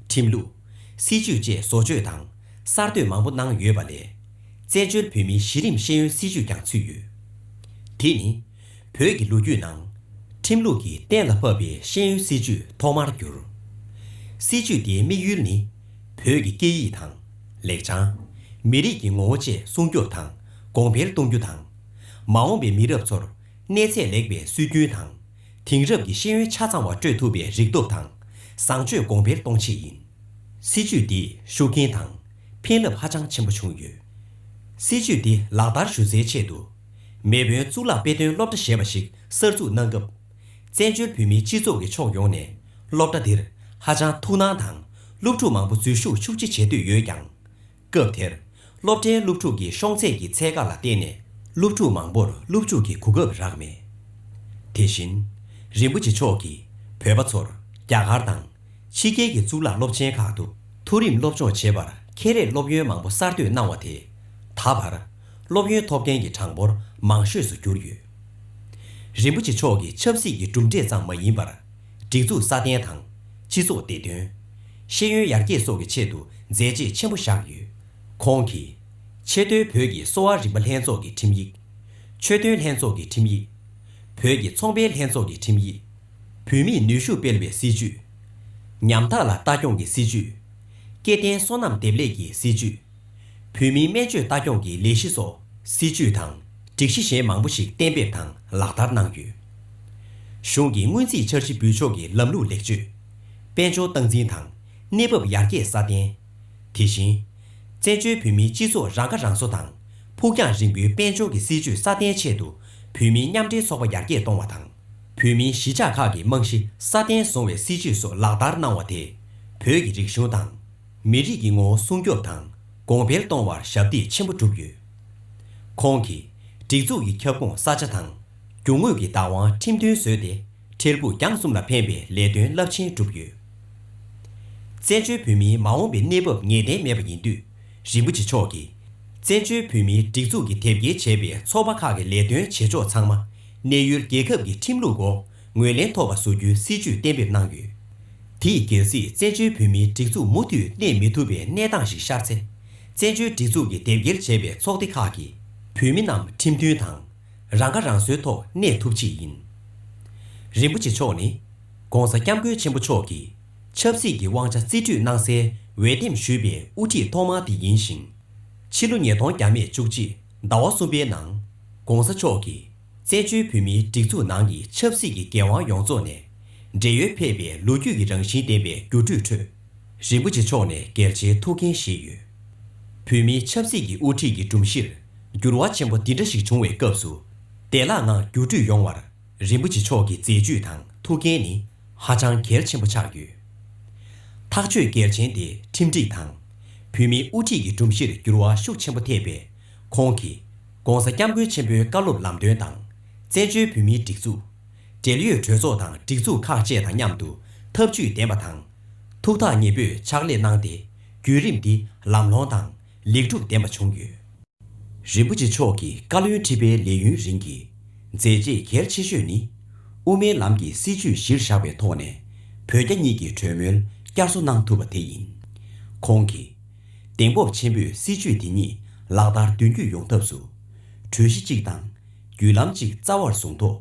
ཁྲིམས་ལུགས། སྲིད་ཇུས་བཅས་བཟོ་བཅོས་དང་གསར་གཏོད་མང་པོ་གནང་ཡོད་པ་ལས། བཙན་བྱོལ་བོད་མིའི་གཞི་རིམ་ཤེས་ཡོན་སྲིད་ཇུས་ཀྱང་ཚུད་ཡོད། དེ་ནི། བོད་ཀྱི་ལོ་རྒྱུས་ནང་། ཁྲིམས་ལུགས་ཀྱིས་གཏན་ལ་ཕབ་པའི་ཤེས་ཡོན་སྲིད་ཇུས་ཐོག་མར་གྱུར། སྲིད་ཇུས་དེའི་དམིགས་ཡུལ་ནི། བོད་ཀྱི་སྐད་ཡིག་དང་། ལེགས་བྱང་། མི་རིགས་ཀྱི་ངོ་བོ་བཅས་སྲུང་སྐྱོབ་དང་གོང་འཕེལ་གཏོང་རྒྱུ་དང་། མ་འོངས་པའི་མི་རབས་ཚོར་གནས་ཚད་ལེགས་པའི་སྲོལ་རྒྱུན་དང་། དེང་རབས་ཀྱི་ཤེས་ཡོན་ཆ་ཚང་བ་སྤྲོད་ཐུབ་པའི་རིག་སྟོབས་དང་བཟང་སྤྱོད་གོང་འཕེལ་གཏོང་ཆེད་ཡིན། སྲིད་ཇུས་འདིས་ཤུགས་རྐྱེན་དང་ཕན་རླབས་ཧ་ཅང་ཆེན་པོ་བྱུང་ཡོད། སྲིད་ཇུས་འདི་ལག་བསྟར་ཞུ་སའི་ཆེད་དུ། མེས་དབོན་གཙུག་ལག་དཔེ་སྟོན་སློབ་གྲྭ་ཞེས་པ་ཞིག་གསར་འཛུགས་གནང་སྐབས། བཙན་བྱོལ་བོད་མིའི་སྤྱི་ཚོགས་ཀྱི་ཕྱོགས་ཡོངས་ནས་སློབ་གྲྭ་འདིར་ཧ་ཅང་ཐུགས་སྣང་དང་སློབ་ཕྲུག་མང་པོ་འཛུལ་ཞུགས་ཤུགས་ཆེ་བྱེད་འདོད་ཡོད་ཀྱང་། སྐབས་དེར་སློབ་གྲྭའི་སློབ་ཕྲུག་གི་ཤོང་ཚད་ཀྱི་ཚད་བཀག་ལ་བརྟེན་ནས་སློབ་ཕྲུག་མང་པོར་སློབ་འཇུག་གི་གོ་སྐབས་རག་མེད། དེ་བཞིན། རིན་པོ་ཆེ་མཆོག་གིས་བོད་པ་ཚོར་རྒྱ་གར་དང་ཕྱི་རྒྱལ་གྱི་གཙུག་ལག་སློབ་ཆེན་ཁག་ཏུ་མཐོ་རིམ་སློབ་སྦྱོང་བྱེད་པར་ཁེ་ལས་སློབ་ཡོན་མང་པོ་གསར་གཏོད་གནང་བ་དེས་ད་བར་སློབ་ཡོན་ཐོབ་མཁན་གྱི་གྲངས་འབོར་མང་ཤོས་སུ་གྱུར་ཡོད། རིན་པོ་ཆེ་མཆོག་གི་ཆབ་སྲིད་ཀྱི་གྲུབ་འབྲས་ཙམ་མ་ཡིན་པར། སྒྲིག་འཛུགས་སྲ་བརྟན་དང་། སྤྱི་ཚོགས་བདེ་དོན། ཤེས་ཡོན་ཡར་རྒྱས་སོགས་ཀྱི་ཆེད་དུ་མཛད་རྗེས་ཆེན་པོ་བཞག་ཡོད། ཁོང་གིས་ཆེས་མཐོའི་བོད་ཀྱི་གསོ་བ་རིག་པ་ལྷན་ཚོགས་ཀྱི་ཁྲིམས་ཡིག་ཆོས་དོན་ལྷན་ཚོགས་ཀྱི་ཁྲིམས་ཡིག་བོད་ཀྱི་ཚོང་པའི་ལྷན་ཚོགས་ཀྱི་ཁྲིམས་ཡིག་བུད་མེད་ནུས་ཤུགས་སྤེལ་བའི་སྲིད་ཇུས། ཉམ་ཐག་ལ་ལྟ་སྐྱོང་གི་སྲིད་ཇུས། སྐྱེ་ལྡན་སོ་ནམ་འདེབས་ལས་ཀྱི་སྲིད་ཇུས། བོད་མིའི་སྨན་བཅོས་ལྟ་སྐྱོང་གི་ལས་གཞི་སོགས་སྲིད་ཇུས་དང་སྒྲིག་གཞི་གཞན་མང་པོ་ཞིག་གཏན་འབེབས་དང་ལག་བསྟར་གནང་ཡོད། གཞུང་གི་སྔོན་རྩིས་འཆར་གཞི་འབུལ་ཕྱོགས་ཀྱི་ལམ་ལུགས་ལེགས་བཅོས། དཔལ་འབྱོར་སྟངས་འཛིན་དང་གནས་བབ་ཡར་རྒྱས་སྲ་བརྟན། དེ་བཞིན། བཙན་བྱོལ་བོད་མིའི་སྤྱི་ཚོགས་རང་ཁ་རང་གསོ་དང་ཕུགས་རྒྱང་རིང་པོའི་དཔལ་འབྱོར་གྱི་སྲིད་ཇུས་སྲ་བརྟན་ཆེད་དུ་བོད་མིའི་མཉམ་འབྲེལ་ཚོགས་པ་ཡར་རྒྱས་གཏོང་བ་དང་། བོད་མིའི་གཞིས་ཆགས་ཁག་གི་རྨང་གཞི་སྲ་བརྟན་བཟོ་བའི་སྲིད་ཇུས་སོགས་ལག་བསྟར་གནང་བ་དེས་བོད་ཀྱི་རིག་གཞུང་དང་། མི་རིགས་ཀྱི་ངོ་བོ་སྲུང་སྐྱོབ་དང་གོང་འཕེལ་གཏོང་བར་ཞབས་འདེགས་ཆེན་པོ་བསྒྲུབས་ཡོད། ཁོང་གིས་སྒྲིག་འཛུགས་ཀྱི་ཁྱབ་ཁོངས་ས་ཆ་དང་རྒྱུ་དངོས་ཀྱི་བདག་དབང་ཁྲིམས་མཐུན་བཟོས་ཏེ། འཕྲལ་ཕུགས་རྒྱང་གསུམ་ལ་ཕན་པའི་ལས་དོན་རླབས་ཆེན་བསྒྲུབས་ཡོད། བཙན་བྱོལ་བོད་མིའི་མ་འོངས་པའི་གནས་བབ་ངེས་གཏན་མེད་པ་ཡིན་དུས། རིན་པོ་ཆེ་མཆོག་གིས་བཙན་བྱོལ་བོད་མིའི་སྒྲིག་འཛུགས་ཀྱིས་དེབ་སྐྱེལ་བྱས་པའི་ཚོགས་པ་ཁག་གི་ལས་དོན་བྱེད་ཕྱོགས་ཚང་མ་གནས་ཡུལ་རྒྱལ་ཁབ་ཀྱི་ཁྲིམས་ལུགས་འོག་ངོས་ལེན་ཐོབ་པ་བཟོ་རྒྱུའི་སྲིད་ཇུས་གཏན་འབེབས་གནང་ཡོད། དེས་གལ་སྲིད་བཙན་བྱོལ་བོད་མིའི་སྒྲིག་འཛུགས་མུ་མཐུད་གནས་མི་ཐུབ་པའི་གནས་སྟངས་ཤིག་ཤར་ཚེ། བཙན་བྱོལ་སྒྲིག་འཛུགས་ཀྱིས་དེབ་སྐྱེལ་བྱས་པའི་ཚོགས་སྡེ་ཁག་གིས་བོད་མི་རྣམས་ཁྲིམས་མཐུན་དང་། རང་ཁ་རང་གསོའི་ཐོག་གནས་ཐུབ་ཆེད་ཡིན། རིན་པོ་ཆེ་མཆོག་ནི། ༸གོང་ས་༸སྐྱབས་མགོན་ཆེན་པོ་མཆོག་གིས་ཆབ་སྲིད་ཀྱི་དབང་ཆ་རྩིས་སྤྲོད་གནང་སའི་འོས་འདེམས་ཞུས་པའི་དབུ་ཁྲིད་ཐོག་མ་དེ་ཡིན་ཞིང་། ཕྱི་ལོ་ཉིས་སྟོང་བརྒྱ་མེད་བཅུ་གཅིག་ཟླ་བ་གསུམ་པའི་ནང་། ༸གོང་ས་མཆོག་གིས་བཙན་བྱོལ་བོད་མིའི་སྒྲིག་འཛུགས་ནང་གི་ཆབ་སྲིད་ཀྱི་འགན་དབང་ཡོངས་རྫོགས་ནས། བགྲེས་ཡོལ་ཕེབས་པའི་ལོ་རྒྱུས་ཀྱི་རང་བཞིན་ལྡན་པའི་འགྱུར་འགྲོས་ཁྲོད། རིན་པོ་ཆེ་མཆོག་ནས་རྒྱལ་ཆེའི་ཐུགས་འགན་བཞེས་ཡོད། བོད་མིའི་ཆབ་སྲིད་ཀྱི་དབུ་ཁྲིད་ཀྱི་སྒྲོམ་གཞིར་འགྱུར་བ་ཆེན་པོ་འདི་འདྲ་ཞིག་བྱུང་བའི་སྐབས་སུ། བདེ་བླག་ངང་འགྱུར་འགྲོས་ཡོང་བར་རིན་པོ་ཆེ་མཆོག་གི་མཛད་ཇུས་དང་ཐུགས་འགན་ནི་ཧ་ཅང་གལ་ཆེན་པོ་ཆགས་ཡོད། ཐག་གཅོད་གལ་ཆེན་དེ་ཁྲིམས་སྒྲིག་དང་། བོད་མིའི་དབུ་ཁྲིད་ཀྱི་སྒྲོམ་གཞིར་འགྱུར་བ་ཤུགས་ཆེན་པོ་ཐེབས་པས། ཁོང་གིས་༸གོང་ས་༸སྐྱབས་མགོན་ཆེན་པོའི་བཀའ་སློབ་ལམ་སྟོན་དང་། བཙན་བྱོལ་བོད་མིའི་སྒྲིག་འཛུགས། འབྲེལ་ཡོད་གྲོས་ཚོགས་དང་སྒྲིག་འཛུགས་ཁག་བཅས་དང་མཉམ་དུ་ཐབས་ཇུས་ལྡན་པ་དང་། ཐུགས་ཐག་ཉེ་པོས་ཕྱག་ལས་གནང་སྟེ། བརྒྱུད་རིམ་འདི་ལམ་ལྷོང་དང་ལེགས་གྲུབ་ལྡན་པ་བྱུང་ཡོད། རིན་པོ་ཆེ་མཆོག་གི་བཀའ་བློན་ཁྲི་པའི་ལས་ཡུན་རིང་གི་མཛད་རྗེས་གལ་ཆེ་ཤོས་ནི། དབུ་མའི་ལམ་གྱི་སྲིད་བྱུས་གཞིར་བཞག་པའི་ཐོག་ནས་བོད་རྒྱ་གཉིས་ཀྱི་གྲོས་མོལ་བསྐྱར་གསོ་གནང་ཐུབ་པ་དེ་ཡིན། ཁོང་གིས། གདེང་སྤོབས་ཆེན་པོས་སྲིད་བྱུས་དེ་ཉིད་ལག་བསྟར་མདུན་སྐྱོད་ཡོང་ཐབས་སུ། གྲོས་གཞི་གཅིག་དང་བརྒྱུད་ལམ་གཅིག་རྩ་བར་བཟུང་ཐོག་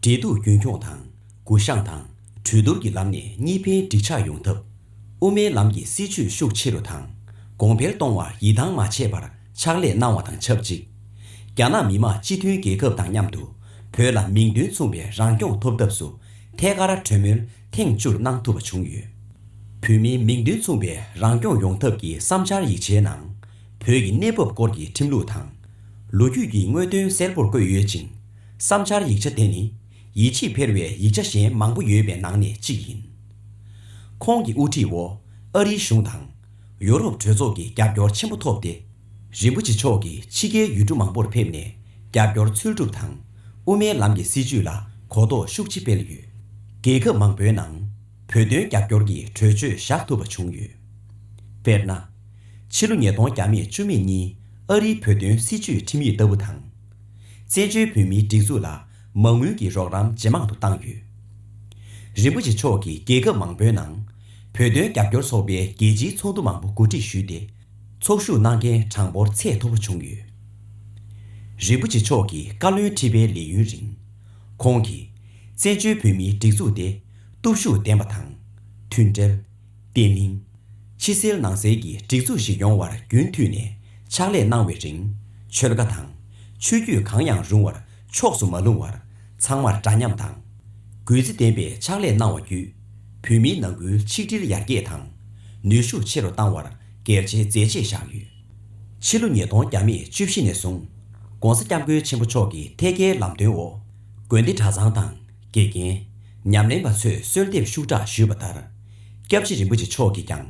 འབྲེལ་གཏུག་རྒྱུན་འཁྱོངས་དང་། གུ་བཤངས་དང་གྲོས་བསྡུར་གྱི་ལམ་ནས་གཉིས་ཕན་འགྲིག་ཆགས་ཡོང་ཐབས། དབུ་མའི་ལམ་གྱི་སྲིད་བྱུས་ཤུགས་ཆེ་རུ་དང་། གོང་འཕེལ་གཏོང་བར་ཡིད་ཐང་མ་ཆད་པར་ཕྱག་ལས་གནང་བ་དང་ཆབས་ཅིག་རྒྱ་ནག་མི་དམངས་སྤྱི་མཐུན་རྒྱལ་ཁབ་དང་མཉམ་དུ་བོད་ལ་མིང་དོན་མཚུངས་པའི་རང་སྐྱོང་ཐོབ་ཐབས་སུ་ཐད་ཀར་གྲོས་མོལ་ཐེངས་བཅུར་གནང་ཐུབ་པ་བྱུང་ཡོད། བོད་མིའི་མིང་དོན་མཚུངས་པའི་རང་སྐྱོང་ཡོང་ཐབས་ཀྱི་བསམ་འཆར་ཡིག་ཆའི་ནང་། བོད་ཀྱི་གནས་བབ་སྐོར་གྱི་ཁྲིམས་ལུགས་དང་། ལོ་རྒྱུས་ཀྱི་དངོས་དོན་གསལ་པོར་བཀོད་ཡོད་ཅིང་། བསམ་འཆར་ཡིག་ཆ་དེ་ནི་ཡིད་ཆེས་འཕེར་བའི་ཡིག་ཆ་གཞན་མང་པོ་ཡོད་པའི་ནང་ནས་གཅིག་ཡིན། ཁོང་གི་དབུ་ཁྲིད་འོག་ཨ་རིའི་གཞུང་དང་། ཡོ་རོབ་གྲོས་ཚོགས་ཀྱི་རྒྱབ་སྐྱོར་ཆེན་པོ་ཐོབ་སྟེ། རིན་པོ་ཆེ་མཆོག་གིས་ཕྱི་རྒྱལ་ཡུལ་གྲུ་མང་པོར་ཕེབས་ནས་རྒྱབ་སྐྱོར་འཚོལ་སྒྲུབ་དང་། དབུ་མའི་ལམ་གྱི་སྲིད་བྱུས་ལ་གོ་རྟོགས་ཤུགས་ཆེ་སྤེལ་ཡོད། རྒྱལ་ཁབ་མང་པོའི་ནང་བོད་དོན་རྒྱབ་སྐྱོར་གྱི་གྲོས་ཆོད་བཞག་ཐུབ་པ་བྱུང་ཡོད། དཔེར་ན། ཕྱི་ལོ་ཉིས་སྟོང་བརྒྱ་མེད་བཅུ་གཉིས་ཨ་རིའི་བོད་དོན་སྲིད་བྱུས་ཁྲིམས་ཡིག་ལྟ་བུ་དང་། བཙན་བྱོལ་བོད་མིའི་སྒྲིག་འཛུགས་ལ་མ་དངུལ་གྱི་རོགས་རམ་ཇེ་མང་དུ་བཏང་ཡོད། རིན་པོ་ཆེ་མཆོག་གིས་རྒྱལ་ཁབ་མང་པོའི་ནང་བོད་དོན་རྒྱབ་སྐྱོར་ཚོགས་པའི་རྒྱལ་སྤྱིའི་ཚོགས་འདུ་མང་པོ་གོ་སྒྲིག་ཞུས་ཏེ། ཚོགས་ཞུགས་གནང་མཁན་གྲངས་འབོར་ཚད་མཐོ་པོ་བྱུང་ཡོད། རིན་པོ་ཆེ་མཆོག་གི་བཀའ་བློན་ཁྲི་པའི་ལས་ཡུན་རིང་། ཁོང་གིས་བཙན་བྱོལ་བོད་མིའི་སྒྲིག་འཛུགས་དེ་སྟོབས་ཤུགས་ལྡན་པ་དང་། མཐུན་སྒྲིལ། བརྟན་ལྷིང་། ཕྱི་གསལ་ནང་གསལ་གྱི་སྒྲིག་འཛུགས་ཤིག་ཡོང་བར་རྒྱུན་མཐུད་ནས་ཕྱག་ལས་གནང་བའི་རིང་། ཆོལ་ཁ་དང་ཆོས་བརྒྱུད་གང་ཡང་རུང་བར་ཕྱོགས་སུ་མ་ལྷུང་བར་ཚང་མར་འདྲ་མཉམ་དང་། གུས་བརྩི་ལྡན་པའི་ཕྱག་ལས་གནང་བ་བརྒྱུད། བོད་མིའི་ནང་ཁུལ་ཆིག་སྒྲིལ་ཡར་རྒྱས་དང་། ནུས་ཤུགས་ཆེ་རུ་བཏང་བར་གལ་ཆེའི་མཛད་རྗེས་བཞག་ཡོད། ཕྱི་ལོ་ཉིས་སྟོང་བརྒྱ་མེད་བཅུ་བཞི་ནས་བཟུང་། ༸གོང་ས་༸སྐྱབས་མགོན་ཆེན་པོ་མཆོག་གི་ཐད་ཀའི་ལམ་སྟོན་འོག་དགོན་སྡེ་གྲྭ་ཚང་དང་། དགེ་རྒན། ཉམས་ལེན་པ་ཚོས་གསོལ་འདེབས་ཤུགས་དྲག་ཞུས་པ་ལྟར། སྐྱབས་རྗེ་རིན་པོ་ཆེ་མཆོག་གིས་ཀྱང་།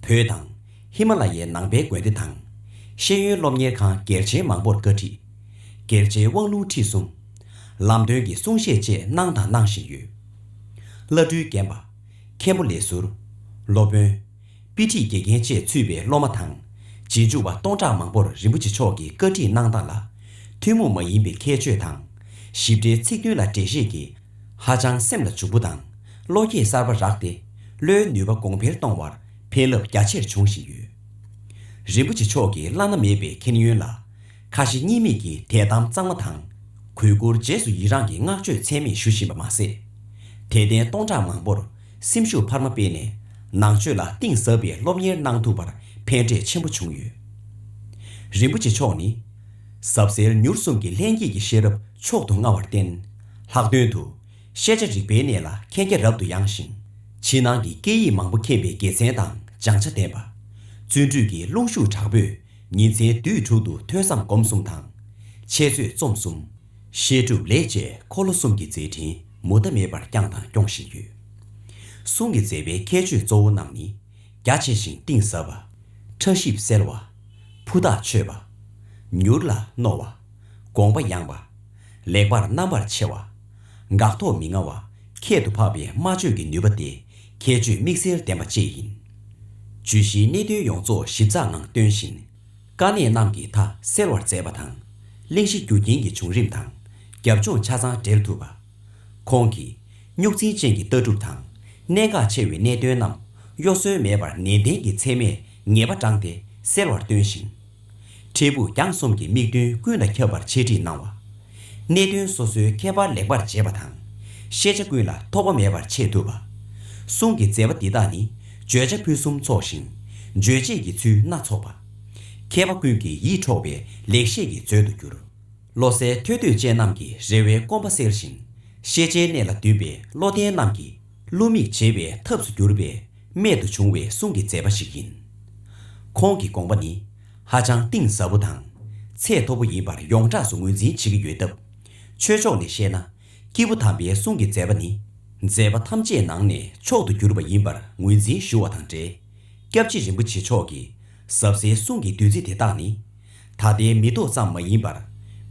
བོད་དང་། ཧི་མ་ལ་ཡའི་ནང་པའི་དགོན་སྡེ་དང་། ཤེས་ཡོན་སློབ་གཉེར་ཁང་གལ་ཆེན་མང་པོར་བཀའ་ཁྲིད། རྒྱལ་སྤྱིའི་དབང་ལུང་ཁྲིད་གསུམ། ལམ་སྟོན་གྱི་གསུང་བཤད་བཅས་གནང་དང་གནང་བཞིན་ཡོད། བླ་སྤྲུལ་རྒན་པ། མཁན་པོ་ལས་ཟུར། སློབ་དཔོན། དཔེ་ཁྲིད་དགེ་རྒན་བཅས་ཚུད་པའི་སློབ་མ་དང་། རྗེས་འཇུག་པ་སྟོང་ཕྲག་མང་པོར་རིན་པོ་ཆེ་མཆོག་གིས་བཀའ་ཁྲིད་གནང་སྟངས་ལ། ཐུན་མོང་མ་ཡིན་པའི་ཁྱད་ཆོས་དང་། ཞིབ་ཕྲའི་ཚིག་དོན་ལ་འགྲེལ་བཤད་ཀྱིས། ཧ་ཅང་སེམས་ལ་འཇུག་པོ་དང་ བློ་སྐྱེད་གསར་པ་རག་སྟེ། བློའི་ནུས་པ་གོང་འཕེལ་གཏོང་བར་ཕན་རླབས་རྒྱ་ཆེར་འབྱུང་བཞིན་ཡོད། རིན་པོ་ཆེ་མཆོག་གི་བླ་ན་མེད་པའི་མཁྱེན་ཡོན་ལ། ཁ་ཞེ་གཉིས་མེད་ཀྱི་དད་དམ་གཙང་མ་དང་། གུས་བཀུར་རྗེས་སུ་ཡི་རང་གི་བསྔགས་བརྗོད་ཚད་མེད་ཞུ་བཞིན་པ་མ་ཟད། དད་ལྡན་སྟོང་ཕྲག་མང་པོར་སེམས་ཤུགས་འཕར་མ་སྤེལ་ནས། ནང་ཆོས་ལ་གཏིང་ཟབ་པའི་སློབ་གཉེར་གནང་ཐུབ་པར་ཕན་འབྲས་ཆེན་པོ་བྱུང་ཡོད། རིན་པོ་ཆེ་མཆོག་ནི། ཟབ་གསལ་མྱུར་གསུམ་གྱི་ལྷན་སྐྱེས་ཀྱི་ཤེས་རབ་མཆོག་ཏུ་མངའ་བར་བརྟེན། ལྷག་དོན་དུ། ཤེས་བྱ་རིག་པའི་གནས་ལ་མཁྱེན་རྒྱ་རབ་ཏུ་ཡངས་ཤིང་། ཕྱི་ནང་གི་སྐད་ཡིག་མང་པོ་མཁྱེན་པའི་དགེ་མཚན་དང་སྦྱང་བྱ་ལྡན་པ། བརྩོན་འགྲུས་ཀྱི་རླུང་ཤུགས་དྲག་པོས་ཉིན་མཚན་དུས་དྲུག་ཏུ་ཐོས་བསམ་སྒོམ་གསུམ་དང་། འཆད་རྩོད་རྩོམ་གསུམ། བཤད་སྒྲུབ་ལས་བཅས་འཁོར་ལོ་གསུམ་གྱི་མཛད་འཕྲིན་མུ་མཐའ་མེད་པར་བསྐྱངས་དང་སྐྱོང་བཞིན་ཡོད། གསུང་གི་མཛད་པའི་ཁྱད་ཆོས་གཙོ་བོ་རྣམས་ནི། རྒྱ་ཆེ་ཞིང་གཏིང་ཟབ་པ། ཕྲ་ཞིབ་གསལ་བ། ཕུ་ཐག་ཆོད་པ། མྱུར་ལ་རྣོ་བ། དགོངས་པ་ཡངས་པ། ལེགས་པར་རྣམ་པར་ཕྱེ་བ། འགག་ཐོག་མི་མངའ་བ། ཁྱད་དུ་འཕགས་པའི་སྨྲ་བརྗོད་ཀྱི་ནུས་པ་སྟེ། ཁྱད་ཆོས་དམིགས་བསལ་ལྡན་པ་བཅས་ཡིན། བརྗོད་གཞིའི་གནད་དོན་ཡོངས་རྫོགས་ཞིབ་ཚགས་ངང་སྟོན་ཞིང་། དཀའ་གནད་རྣམས་ཀྱི་མཐའ་སེལ་བར་མཛད་པ་དང་། གླེང་གཞི་རྒྱུ་རྐྱེན་གྱི་བྱུང་རིམ་དང་། རྒྱབ་ལྗོངས་ཆ་ཚང་འགྲེལ་ཐུབ་པ། ཁོང་གིས་རྙོག་འཛིང་ཅན་གྱི་ལྟ་གྲུབ་དང་། གནད་འགག་ཆེ་བའི་གནད་དོན་རྣམས་གཡོ་ཟོལ་མེད་པར་ནན་ཏན་གྱིས་ཚད་མས་ངེས་པ་དྲངས་ཏེ་གསལ་བར་སྟོན་ཞིང་། འཕྲལ་ཕུགས་རྒྱང་གསུམ་གྱི་དམིགས་དོན་ཀུན་ལ་ཁྱབ་པར་འཆད་ཁྲིད་གནང་བ། གནད་དོན་སོ་སོའི་ཁྱད་པར་ལེགས་པར་འབྱེད་པ་དང་། ཤེས་བྱ་ཀུན་ལ་ཐོགས་པ་མེད་པར་འཆད་ཐུབ་པ། གསུང་གི་མཛད་པ་འདི་དག་ནི་བརྗོད་བྱ་ཕུན་སུམ་ཚོགས་ཤིང་། རྗོད་བྱེད་ཀྱི་ཚུལ་སྣ་ཚོགས་པ། མཁས་པ་ཀུན་གྱི་ཡིད་འཕྲོག་པའི་ལེགས་བཤད་ཀྱི་མཛོད་དུ་གྱུར། བློ་གསལ་ཐོས་འདོད་ཅན་རྣམས་ཀྱི་རེ་བའི་སྐོམ་པ་སེལ་ཞིང་། ཤེས་བྱའི་གནས་ལ་འདུས་པའི་བློ་ལྡན་རྣམས་ཀྱི་བསླུ་མེད་བྱེད་པའི་ཐབས་སུ་གྱུར་པའི་རྨད་དུ་བྱུང་བའི་གསུང་གི་མཛད་པ་ཞིག་ཡིན། ཁོང་གི་དགོངས་པ་ནི་ཧ་ཅང་གཏིང་ཟབ་པོ་དང་། ཚད་མཐོ་པོ་ཡིན་པར་ཡོངས་གྲགས་སུ་ངོས་འཛིན་བྱེད་ཀྱི་ཡོད་སྟབས། ཆོས་ཕྱོགས་ནས་བཤད་ན། སྐྱེས་བུ་དམ་པའི་གསུང་གི་མཛད་པ་ནི། མཛད་པ་ཐམས་ཅད་ནང་ནས་མཆོག་ཏུ་གྱུར་པ་ཡིན་པར་ངོས་འཛིན་ཞུ་བ་དང་འབྲེལ། སྐྱབས་རྗེ་རིན་པོ་ཆེ་མཆོག་གི་ཟབ་གསལ་གསུང་གི་བདུད་རྩི་དེ་དག་ནི། ད་ལྟའི་མི་ཐོག་ཙམ་མ་ཡིན་པར།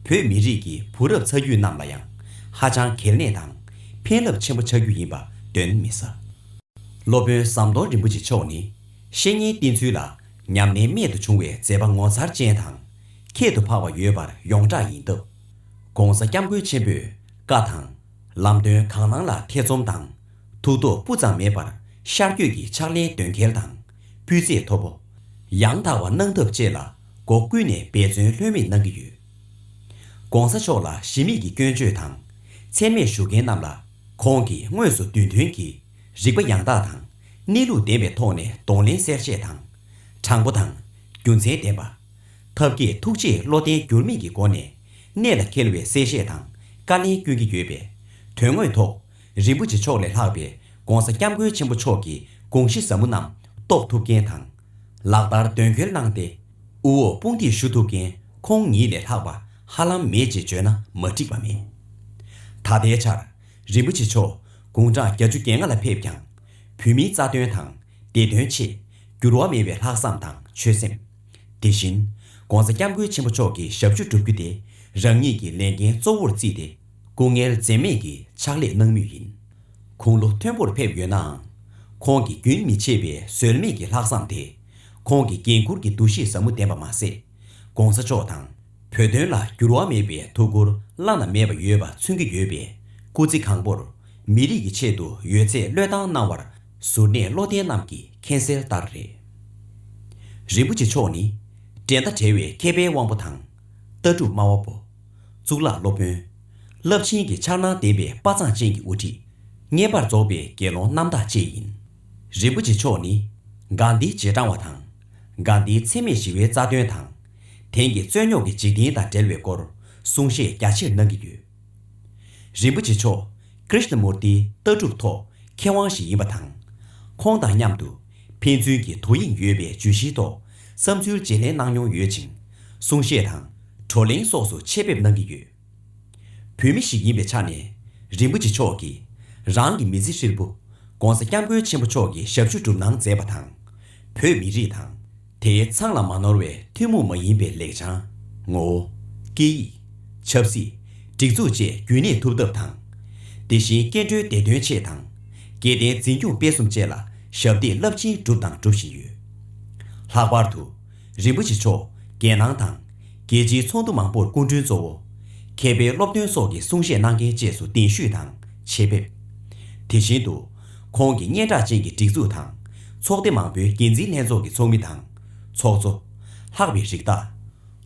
བོད་མི་རིགས་ཀྱི་བུ་རབས་ཚ་རྒྱུད་རྣམས་ལ་ཡང་ཧ་ཅང་གལ་གནད་དང་ཕན་རླབས་ཆེན་པོ་ཆགས་རྒྱུ་ཡིན་པ་གདོན་མི་ཟ། སློབ་དཔོན་ཟམ་གདོང་རིན་པོ་ཆེ་མཆོག་ནི་བཤེས་གཉེན་བསྟེན་ཚུལ་ལ་ཉམས་ལེན་རྨད་དུ་བྱུང་བའི་མཛད་པ་ངོ་མཚར་ཅན་དང་ཁྱད་དུ་འཕགས་པ་ཡོད་པར་ཡོངས་གྲགས་ཡིན་སྟབས། ༸གོང་ས་༸སྐྱབས་མགོན་ཆེན་པོས་བཀའ་དང་། ལམ་སྟོན་གང་གནང་ལ་ཐེ་ཚོམ་དང་། ཐུགས་དོགས་སྤུ་ཙམ་མེད་པར་ཤར་བསྐྱོད་ཀྱི་ཕྱག་ལེན་དོན་འཁེལ་དང་། སྤུས་ཚད་མཐོ་པོ། ཡང་དག་པ་གནང་ཐབས་བཅས་ལ་སྒོ་ཀུན་ནས་འབད་བརྩོན་ལྷོད་མེད་གནང་གི་ཡོད། ༸གོང་ས་མཆོག་ལ་གཞི་མེད་ཀྱི་སྐྱོན་བརྗོད་དང་། མཚན་སྨད་ཞུ་མཁན་རྣམས་ལ་ཁོང་གིས་དངོས་སུ་དུས་མཐུན་གྱིས་རིག་པ་ཡང་དག་དང་གནས་ལུགས་ལྡན་པའི་ཐོག་ནས་གདོང་ལེན་གསལ་བཤད་དང་། དྲང་པོ་དང་རྒྱུ་མཚན་ལྡན་པ། ཐབས་མཁས་ཐུགས་རྗེས་བློ་བརྟན་འགྱུར་མེད་ཀྱི་སྒོ་ནས་གནད་ལ་འཁེལ་བའི་གསལ་བཤད་དང་བཀའ་ལན་སྐྱོན་གྱི་ཡོད་པས། དོན་དངོས་ཐོག་རིན་པོ་ཆེ་མཆོག་ལས་ལྷག་པའི་༸གོང་ས་༸སྐྱབས་མགོན་ཆེན་པོ་མཆོག་གི་དགོངས་གཞི་ཟབ་མོ་རྣམས་རྟོགས་ཐུབ་མཁན་དང་། ལག་བསྟར་དོན་འཁྱོལ་གནང་སྟེ། དབུ་འོག་དཔུང་འདེགས་ཞུ་ཐུབ་མཁན་ཁོང་ཉིད་ལས་ལྷག་པ་ཧ་ལམ་མེད་ཅེས་བརྗོད་ན་མ་འགྲིག་པ་མེད། ད་ལྟའི་ཆར་རིན་པོ་ཆེ་མཆོག་དགུང་གྲངས་བརྒྱད་ཅུ་གྱ་ལྔ་ལ་ཕེབས་ཀྱང་། བོད་མིའི་རྩ་དོན་དང་བདེ་དོན་ཆེད་འགྱུར་བ་མེད་པའི་ལྷག་བསམ་དང་ཆོད་སེམས། དེ་བཞིན་༸གོང་ས་༸སྐྱབས་མགོན་ཆེན་པོ་མཆོག་གི་ཞབས་ཞུ་བསྒྲུབ་རྒྱུ་དེ་རང་ཉིད་ཀྱི་ལས་འགན་གཙོ་བོར་བརྩིས་ཏེ། སྐུ་ངལ་འཛེམས་མེད་ཀྱིས་ཕྱག་ལས་གནང་མུས་ཡིན། དགུང་ལོ་མཐོན་པོར་ཕེབས་ཡོད་ནའང་། ཁོང་གི་རྒྱུན་མི་ཆད་པའི་ཟོལ་མེད་ཀྱི་ལྷག་བསམ་དེ། ཁོང་གི་འགན་འཁུར་གྱི་འདུ་ཤེས་ཟབ་མོ་ལྡན་པ་མ་ཟད། ༸གོང་ས་མཆོག་དང་བོད་དོན་ལ་འགྱུར་བ་མེད་པའི་ཐུགས་ཁུར་བླ་ན་མེད་པ་ཡོད་པ་མཚོན་གྱི་ཡོད་པས། སྐུ་ཚེ་གང་པོར་མི་རིགས་ཀྱི་ཆེད་དུ་ཡོད་ཚད་བློས་བཏང་གནང་བར་གཟུར་གནས་བློ་ལྡན་རྣམས་ཀྱིས་མཁྱེན་གསལ་ལྟར་རེད། རིན་པོ་ཆེ་མཆོག་ནི་འགྲན་ཟླ་བྲལ་བའི་མཁས་པའི་དབང་པོ་དང་། ལྟ་གྲུབ་སྨྲ་བ་པོ། གཙུག་ལག་སློབ་དཔོན། རླབས་ཆེན་གྱི་འཆར་སྣང་ལྡན་པའི་དཔའ་མཛངས་ཅན་གྱི་དབུ་ཁྲིད། བསྙེན་པར་རྫོགས་པའི་དགེ་སློང་རྣམ་དག་བཅས་ཡིན། རིན་པོ་ཆེ་མཆོག་ནི་གྷན་དྷིའི་རྗེས་འབྲང་བ་དང་། གྷན་དྷིའི་འཚེ་མེད་ཞི་བའི་རྩ་དོན་དང་། དེང་གི་རྩོད་རྙོག་གི་འཇིག་རྟེན་དང་འབྲེལ་བའི་སྐོར་གསུང་བཤད་རྒྱ་ཆེར་གནང་གི་ཡོད། རིན་པོ་ཆེ་མཆོག་ཀྲིཤ་ན་མུར་ཏིའི་ལྟ་གྲུབ་ཐོག་མཁས་དབང་ཞིག་ཡིན་པ་དང་། ཁོང་དང་མཉམ་དུ་ཕན་ཚུན་གྱི་དོ་དབྱིངས་ཡོད་པའི་བརྗོད་གཞིའི་ཐོག་བསམ་ཚུལ་བརྗེ་ལེན་གནང་མྱོང་ཡོད་ཅིང་། གསུང་བཤད་དང་བགྲོ་གླེང་སོགས་སུ་ཆེད་ཕེབས་གནང་གི་ཡོད། བོད་མི་ཞིག་ཡིན་པའི་ཆ་ནས་རིན་པོ་ཆེ་མཆོག་གིས་རང་གི་མི་ཚེ་ཧྲིལ་པོ་༸གོང་ས་༸སྐྱབས་མགོན་ཆེན་པོ་མཆོག་གི་ཞབས་ཞུ་སྒྲུབ་གནང་མཛད་པ་དང་། བོད་མི་རིགས་དང་། དེའི་མཚང་ལ་མ་ནོར་བའི་ཐུན་མོང་མ་ཡིན་པའི་ལེགས་བྱང་། ངོ་བོ། སྐད་ཡིག་ཆབ་སྲིད། སྒྲིག་འཛུགས་བཅས་རྒྱུན་གནས་ཐུབ་ཐབས་དང་། དེ་བཞིན་སྐྱེ་འགྲོའི་བདེ་དོན་ཆེད་དང་། དགེ་ལྡན་འཛིན་སྐྱོང་སྤེལ་གསུམ་བཅས་ལ་ཞབས་འདེགས་རླབས་ཆེན་བསྒྲུབས་དང་སྒྲུབ་བཞིན་ཡོད། ལྷག་པར་དུ། རིན་པོ་ཆེ་མཆོག་རྒྱལ་ནང་དང་། རྒྱལ་སྤྱིའི་ཚོགས་འདུ་མང་པོར་སྐུ་མགྲོན་གཙོ་བོ། མཁས་པའི་སློབ་སྟོན་སོགས་ཀྱི་གསུང་བཤད་གནང་མཁན་བཅས་སུ་གདན་ཞུས་དང་ཆེད་ཕེབས། དེ་བཞིན་དུ། ཁོང་གི་སྙན་གྲགས་ཅན་གྱི་སྒྲིག་འཛུགས་དང་། ཚོགས་སྡེ་མང་པོའི་འགན་འཛིན་ལྷན་ཚོགས་ཀྱི་ཚོགས་མི་དང་། ཚོགས་གཙོ། ལྷག་པའི་རིགས་བདག་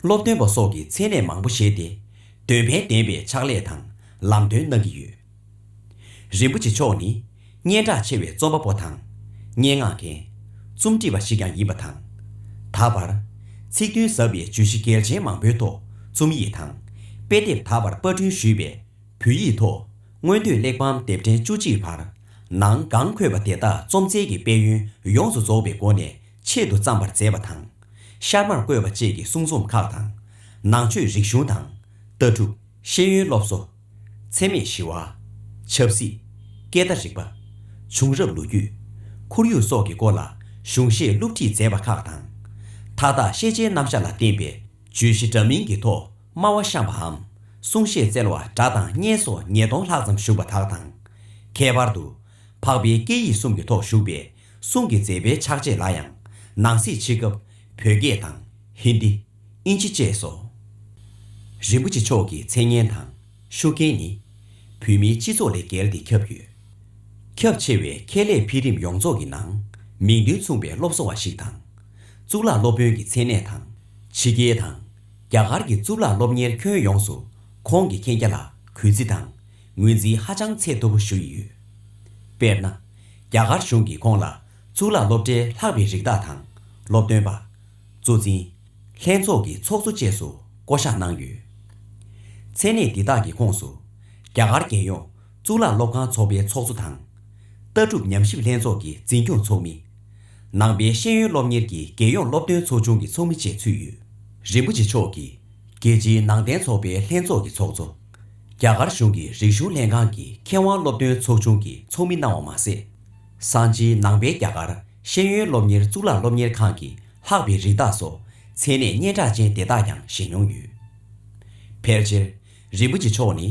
སློབ་སྟོན་པ་སོགས་ཀྱི་མཚན་གནས་མང་པོ་བཞེས་ཏེ། འདོན་ཕན་ལྡན་པའི་ཕྱག་ལས་དང་ལམ་སྟོན་གནང་གི་ཡོད། རིན་པོ་ཆེ་མཆོག་ནི་སྙན་གྲགས་ཆེ་བའི་རྩོམ་པ་པོ་དང་། སྙན་ངག་མཁན། རྩོམ་སྒྲིག་པ་ཞིག་ཀྱང་ཡིན་པ་དང་། ད་བར། ཚིག་དོན་ཟབ་པའི་བརྗོད་གཞི་གལ་ཆེན་མང་པོའི་ཐོག་རྩོམ་ཡིག་དང་། དཔེ་དེབ་ད་བར་པར་སྐྲུན་ཞུས་པའི་བོད་ཡིག་ཐོག་མངོན་བསྟོད་གླེགས་བམ་དེབ་ཕྲེང་བཅུ་གཅིག་བར། ནང་གང་འཁོད་པ་དེ་དག་རྩོམ་རྩལ་གྱི་དཔལ་ཡོན་ཡོངས་སུ་རྫོགས་པའི་སྒོ་ནས་ཆེད་དུ་བརྩམས་པར་མཛད་པ་དང་། ཤར་མར་བཀོད་པ་བཅས་ཀྱི་གསུང་རྩོམ་ཁག་དང་། ནང་ཆོས་རིག་གཞུང་དང་། ལྟ་གྲུབ། ཤེས་ཡོན་སློབ་གསོ། འཚེ་མེད་ཞི་བ། ཆབ་སྲིད། སྐད་བརྡ་རིག་པ། བྱུང་རབས་ལོ་རྒྱུས། ཁོར་ཡུག་སོགས་ཀྱི་སྐོར་ལ་གཞུང་བཞེས་སློབ་ཁྲིད་མཛད་པ་ཁག་དང་། མཐའ་དག་ཤེས་བྱའི་རྣམ་གཞག་ལ་བརྟེན་པའི་བརྗོད་གཞི་འདྲ་མིན་གྱི་ཐོག་སྨྲ་བ་བཤམས་པའམ། གསུང་བཤད་སྩལ་བ་སྒྲ་དང་བརྙན་སོགས་ཉིས་སྟོང་ལྷག་ཙམ་བཞུགས་པ་དག་དང་། ཁྱད་པར་དུ། འཕགས་པའི་སྐད་ཡིག་གསུམ་གྱི་ཐོག་བཞུགས་པའི་གསུང་གི་མཛད་པའི་ཕྱག་རྗེས་ལ་ཡང་། ནང་གསེས་ཕྱི་སྐབས་བོད་སྐད་དང་ཧིན་དི། ཨིན་ཇི་བཅས་སོ། རིན་པོ་ཆེ་མཆོག་གི་མཚན་སྙན་དང་ཤུགས་རྐྱེན་ནི། བོད་མིའི་སྤྱི་ཚོགས་ལས་བརྒལ་ཏེ་ཁྱབ་ཡོད། ཁྱབ་ཆེ་བའི་ཁྱད་ལས་འཕེལ་རིམ་ཡོངས་རྫོགས་ཀྱི་ནང་། མིང་དོན་མཚུངས་པའི་སློབ་གསོ་བ་ཞིག་དང་། གཙུག་ལག་སློབ་དཔོན་གྱི་མཚན་གནས་དང་། ཕྱི་རྒྱལ་དང་། རྒྱ་གར་གྱི་གཙུག་ལག་སློབ་གཉེར་ཁྱོན་ཡོངས་སུ་ཁོང་གི་མཁྱེན་རྒྱ་ལ་གུས་བརྩི་དང་། ངོས་འཛིན་ཧ་ཅང་ཚད་མཐོ་པོ་ཞུ་ཡི་ཡོད། དཔེར་ན། རྒྱ་གར་གཞུང་གིས་ཁོང་ལ་གཙུག་ལག་སློབ་གྲྭའི་ལྷག་པའི་རིགས་བདག་དང་། སློབ་སྟོན་པ། གཙོ་འཛིན། ལྷན་ཚོགས་ཀྱི་ཚོགས་གཙོ་བཅས་སུ་བསྐོ་གཞག་གནང་ཡོད། མཚན་གནས་འདི་དག་གི་ཁོངས་སུ། རྒྱ་གར་རྒྱལ་ཡོངས་གཙུག་ལག་སློབ་ཁང་ཚོགས་པའི་ཚོགས་གཙོ་དང་། ལྟ་གྲུབ་ཉམས་ཞིབ་ལྷན་ཚོགས་ཀྱི་འཛིན་སྐྱོང་ཚོགས་མི། ནང་པའི་ཤེས་ཡོན་སློབ་གཉེར་གྱི་རྒྱལ་ཡོངས་སློབ་སྟོན་ཚོགས་ཆུང་གི་ཚོགས་མི་བཅས་ཚུད་ཡོད། རིན་པོ་ཆེ་མཆོག་གིས། རྒྱལ་སྤྱིའི་ནང་བསྟན་ཚོགས་པའི་ལྷན་ཚོགས་ཀྱི་ཚོགས་གཙོ། རྒྱ་གར་གཞུང་གི་རིག་གཞུང་ལྷན་ཁང་གི་མཁས་དབང་སློབ་སྟོན་ཚོགས་ཆུང་གི་ཚོགས་མི་གནང་བ་མ་ཟད། སང་ཕྱིའི་ནང་པའི་རྒྱ་གར་ཤེས་ཡོན་སློབ་གཉེར་གཙུག་ལག་སློབ་གཉེར་ཁང་གི་ལྷག་པའི་རིགས་བདག་སོགས་མཚན་གནས་སྙན་གྲགས་ཅན་དེ་དག་ཀྱང་བཞེས་མྱོང་ཡོད། ཕལ་ཆེར། རིན་པོ་ཆེ་མཆོག་ནི།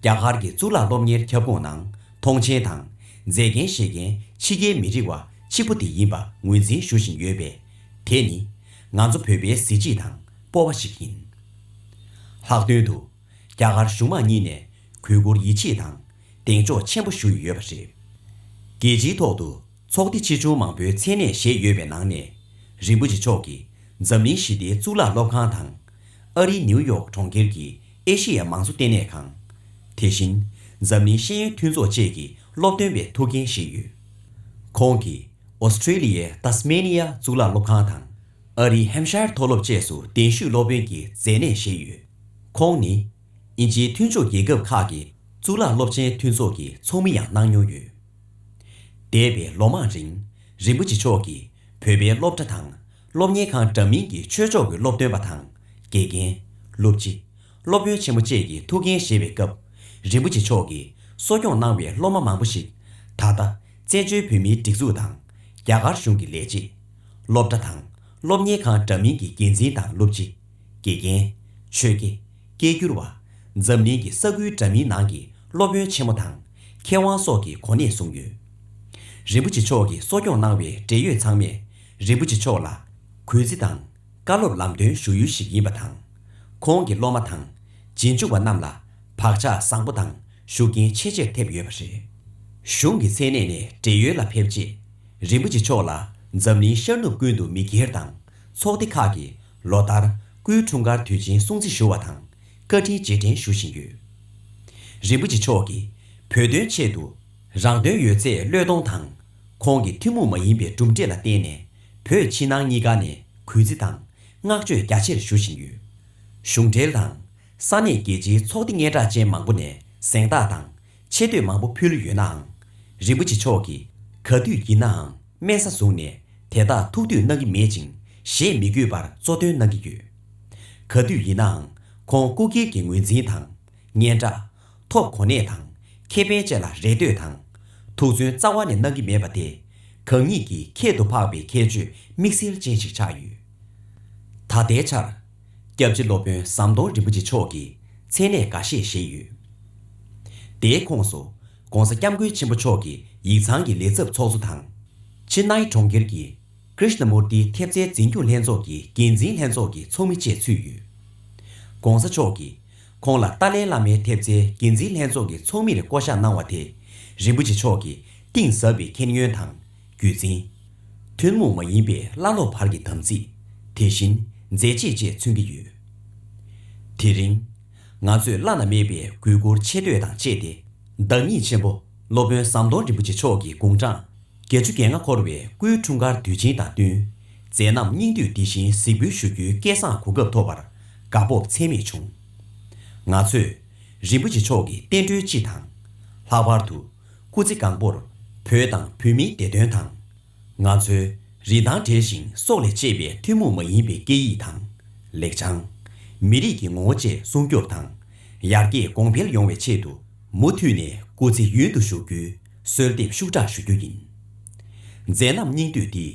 རྒྱ་གར་གྱི་གཙུག་ལག་སློབ་གཉེར་ཁྱབ་ཁོངས་ནང་མཐོང་ཆེན་དང་། མཛད་འགན་བཞེས་མཁན་ཕྱི་རྒྱལ་མི་རིགས་པ་གཅིག་པུ་དེ་ཡིན་པ་ངོས་འཛིན་ཞུ་བཞིན་ཡོད་པས། དེ་ནི། ང་ཚོ་བོད་པའི་གཟི་བརྗིད་དང་སྤོབས་པ་ཞིག་ཡིན། ལྷག་དོན་དུ། རྒྱ་གར་གཞུང་མང་གཉིས་ནས་གུས་བཀུར་ཡིད་ཆེས་དང་། གདེང་འཇོག་ཆེན་པོ་ཞུ་ཡི་ཡོད་པ་རེད། རྒྱལ་སྤྱིའི་ཐོག་ཏུ་ཚོགས་སྡེ་ཆེ་ཆུང་མང་པོའི་མཚན་གནས་བཞེས་ཡོད་པའི་ནང་ནས། རིན་པོ་ཆེ་མཆོག་གིས་འཛམ་གླིང་ཞི་བདེའི་གཙུག་ལག་སློབ་ཁང་དང་། ཨ་རིའི་ནིའུ་ཡོག་གྲོང་ཁྱེར་གྱི་ཨེ་ཤེ་ཡ་མང་གཙོ་ལྟེ་གནས་ཁང་། དེ་བཞིན། འཛམ་གླིང་ཤེས་ཡོན་མཐུན་ཚོགས་བཅས་ཀྱི་སློབ་སྟོན་པའི་ཐུགས་འགན་བཞེས་ཡོད། ཁོང་གིས་ཨོ་སི་ཁྲེ་ལི་ཡའི་ཏཱ་སི་མེ་ནི་ཡ་གཙུག་ལག་སློབ་ཁང་དང་། ཨ་རིའི་ཧེམ་ཤར་མཐོ་སློབ་བཅས་སུ་གདན་ཞུས་སློབ་དཔོན་གྱི་མཛད་གནས་བཞེས་ཡོད། ཁོང་ནི། དབྱིན་ཇིའི་མཐུན་ཕྱོགས་རྒྱལ་ཁབ་ཁག་གི་གཙུག་ལག་སློབ་ཆེན་མཐུན་ཚོགས་ཀྱི་ཚོགས་མི་ཡང་གནང་མྱོང་ཡོད། འདས་པའི་ལོ་མང་རིང་། རིན་པོ་ཆེ་མཆོག་གིས་བོད་པའི་སློབ་གྲྭ་དང་། སློབ་གཉེར་ཁང་འདྲ་མིན་གྱི་ཆོས་ཕྱོགས་ཀྱི་སློབ་སྟོན་པ་དང་། དགེ་རྒན། སློབ་སྤྱི། སློབ་དཔོན་ཆེན་མོ་བཅས་ཀྱི་ཐུགས་འགན་བཞེས་པའི་སྐབས། རིན་པོ་ཆེ་མཆོག་གིས་གསོ་སྐྱོང་གནང་བའི་སློབ་མ་མང་པོ་ཞིག་ད་ལྟ། བཙན་བྱོལ་བོད་མིའི་སྒྲིག་འཛུགས་དང་། རྒྱ་གར་གཞུང་གི་ལས་བྱེད། སློབ་གྲྭ་དང་། སློབ་གཉེར་ཁང་འདྲ་མིན་གྱི་འགན་འཛིན་དང་སློབ་སྤྱི། དགེ་རྒན། ཆོས་དགེ། སྐད་སྒྱུར་བ། འཛམ་གླིང་གི་ས་ཁུལ་འདྲ་མིན་ནང་གི་སློབ་དཔོན་ཆེན་མོ་དང་། མཁས་དབང་སོགས་ཀྱི་གོ་གནས་བཟུང་ཡོད། རིན་པོ་ཆེ་མཆོག་གིས་གསོ་སྐྱོང་གནང་བའི་འབྲེལ་ཡོད་ཚང་མས། རིན་པོ་ཆེ་མཆོག་ལ། གུས་བརྩི་དང་། བཀའ་སློབ་ལམ་སྟོན་ཞུ་ཡུལ་ཞིག་ཡིན་པ་དང་། ཁོང་གི་སློབ་མ་དང་། རྗེས་འཇུག་པ་རྣམས་ལ། བག་ཆགས་བཟང་པོ་དང་། ཤུགས་རྐྱེན་ཆེས་ཆེར་ཐེབས་ཡོད་པ་རེད། གཞུང་གི་མཚན་གནས་ནས་བགྲེས་ཡོལ་ལ་ཕེབས་རྗེས། རིན་པོ་ཆེ་མཆོག་ལ། འཛམ་གླིང་ཤར་ནུབ་ཀུན་ཏུ་མི་སྒེར་དང་། ཚོགས་སྡེ་ཁག་གིས། ལོ་ལྟར། སྐུའི་འཁྲུངས་སྐར་དུས་ཆེན་སྲུང་བརྩི་ཞུ་བ་དང་། བཀའ་དྲིན་རྗེས་དྲན་ཞུ་བཞིན་ཡོད། རིན་པོ་ཆེ་མཆོག་གིས། བོད་དོན་ཆེད་དུ། རང་དོན་ཡོད་ཚད་བློས་གཏོང་དང་། ཁོང་གི་ཐུན་མོང་མ་ཡིན་པའི་གྲུབ་འབྲས་ལ་བརྟེན་ནས། བོད་ཕྱི་ནང་གཉིས་ཀ་ནས་གུས་བརྩི་དང་བསྔགས་བརྗོད་རྒྱ་ཆེར་ཞུ་བཞིན་ཡོད། གཞུང་འབྲེལ་དང་། ས་གནས་རྒྱལ་སྤྱིའི་ཚོགས་སྡེ་སྙན་གྲགས་ཅན་མང་པོ་ནས་གཟེངས་རྟགས་དང་། ཆེ་བསྟོད་མང་པོ་ཕུལ་ཡོད་ནའང་། རིན་པོ་ཆེ་མཆོག་གིས་ག་དུས་ཡིན་ནའང་། དམན་ས་བཟུང་ནས་དེ་དག་ཐུགས་འདོད་གནང་གི་མེད་ཅིང་། བཞེས་མི་དགོས་པར་གཙོ་འདོན་གནང་གི་ཡོད། ག་དུས་ཡིན་ནའང་། ཁོང་སྐུ་སྒེར་གྱི་ངོས་འཛིན་དང་། སྙན་གྲགས། ཐོབ་གོ་གནས་དང་། ཁེ་ཕན་བཅས་ལ་རེ་ལྟོས་དང་། ཐུགས་བརྩོན་རྩ་བ་ནས་གནང་གི་མེད་པ་དེ། གང་ཉིད་ཀྱི་ཁྱད་དུ་འཕགས་པའི་ཁྱད་ཆོས་དམིགས་བསལ་ཅན་ཞིག་ཆགས་ཡོད། ད་ལྟའི་ཆར། སྐྱབས་རྗེ་སློབ་དཔོན་ཟམ་གདོང་རིན་པོ་ཆེ་མཆོག་གི་མཚན་གནས་འགའ་ཤས་བཞེས་ཡོད། དེའི་ཁོངས་སུ། ྋགོང་ས་ྋསྐྱབས་མགོན་ཆེན་པོ་མཆོག་གི་ཡིག་ཚང་གི་ལས་ཚབ་ཚོགས་གཙོ་དང་། ཆེ་ནའི་གྲོང་ཁྱེར་གྱི། ཀྲིཤ་ན་མུར་ཏི་ཐེབས་རྩའི་འཛིན་སྐྱོང་ལྷན་ཚོགས་ཀྱི་འགན་འཛིན་ལྷན་ཚོགས་ཀྱི་ཚོགས་མི་བཅས་ཚུད་ཡོད། ྋགོང་ས་མཆོག་གིས་ཁོང་ལ་ཏཱ་ལའི་བླ་མའི་ཐེབས་རྩའི་འགན་འཛིན་ལྷན་ཚོགས་ཀྱི་ཚོགས་མིར་བསྐོ་གཞག་གནང་བ་དེ། རིན་པོ་ཆེ་མཆོག་གིས་ གཏིང་ཟབ་པའི་མཁྱེན་ཡོན་དང་རྒྱུད་འཛིན། ཐུན་མོང་མ་ཡིན་པའི་བླ་སློབ་བར་གྱི་དམ་ཚིག་དེ་བཞིན་མཛད་རྗེས་བཅས་མཚོན་གྱི་ཡོད། དེ་རིང་། ང་ཚོས་བླ་ན་མེད་པའི་གུས་བཀུར་ཆེ་བསྟོད་དང་བཅས་ཏེ། བདག་ཉིད་ཆེན་པོ་སློབ་དཔོན་ཟམ་གདོང་རིན་པོ་ཆེ་མཆོག་གི་དགུང་གྲངས་བརྒྱད་ཅུ་གྱ་ལྔ་འཁོར་བའི་སྐུའི་འཁྲུངས་སྐར་དུས་ཆེན་དང་བསྟུན། མཛད་རྣམ་སྙིང་བསྡུས་འདི་བཞིན་གཟིགས་འབུལ་ཞུ་རྒྱུའི་སྐལ་བཟང་གོ་སྐབས་ཐོབ་པར་དགའ་སྤོབས་ཚད་མེད་བྱུང་། ང་ཚོས་རིན་པོ་ཆེ་མཆོག་གི་བསྟན་འགྲོའི་སྤྱི་དང་། ལྷག་པར་དུ་སྐུ་ཚེ་གང་པོར་བོད་དང་བོད་མིའི་བདེ་དོན་དང་། ང་ཚོའི་རིན་ཐང་བྲལ་ཞིང་སྲོག་ལས་གཅེས་པའི་ཐུན་མོང་མ་ཡིན་པའི་སྐད་ཡིག་དང་། ལེགས་བྱང་། མི་རིགས་ཀྱི་ངོ་བོ་བཅས་སྲུང་སྐྱོབ་དང་། ཡར་རྒྱས་གོང་འཕེལ་ཡོང་བའི་ཆེད་དུ་མུ་མཐུད་ནས་སྐུ་ཚེ་ཡུན་དུ་བཞུགས་རྒྱུའི་གསོལ་འདེབས་ཤུགས་དྲག་ཞུ་རྒྱུ་ཡིན། མཛད་རྣམ་སྙིང་བསྡུས་འདི་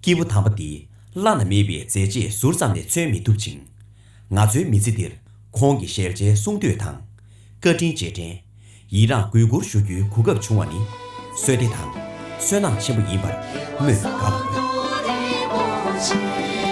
སྐྱེས་བུ་དམ་པ་འདིས་བླ་ན་མེད་པའི་མཛད་རྗེས་ཟུར་ཙམ་ལས་མཚོན་མི་ཐུབ་ཅིང་། ང་ཚོའི་མི་ཚེ་འདིར་ཁོང་གི་ཞལ་མཇལ་གསུང་ཐོས་དང་། བཀའ་དྲིན་རྗེས་དྲན། ཡི་རངས་གུས་བཀུར་ཞུ་རྒྱུའི་གོ་སྐབས་བྱུང་བ་ནི་བསོད་བདེ་དང་བསོད་ནམས་ཆེན་པོ་ཡིན་པར་སྨོས་དགའ་བ་དགོས།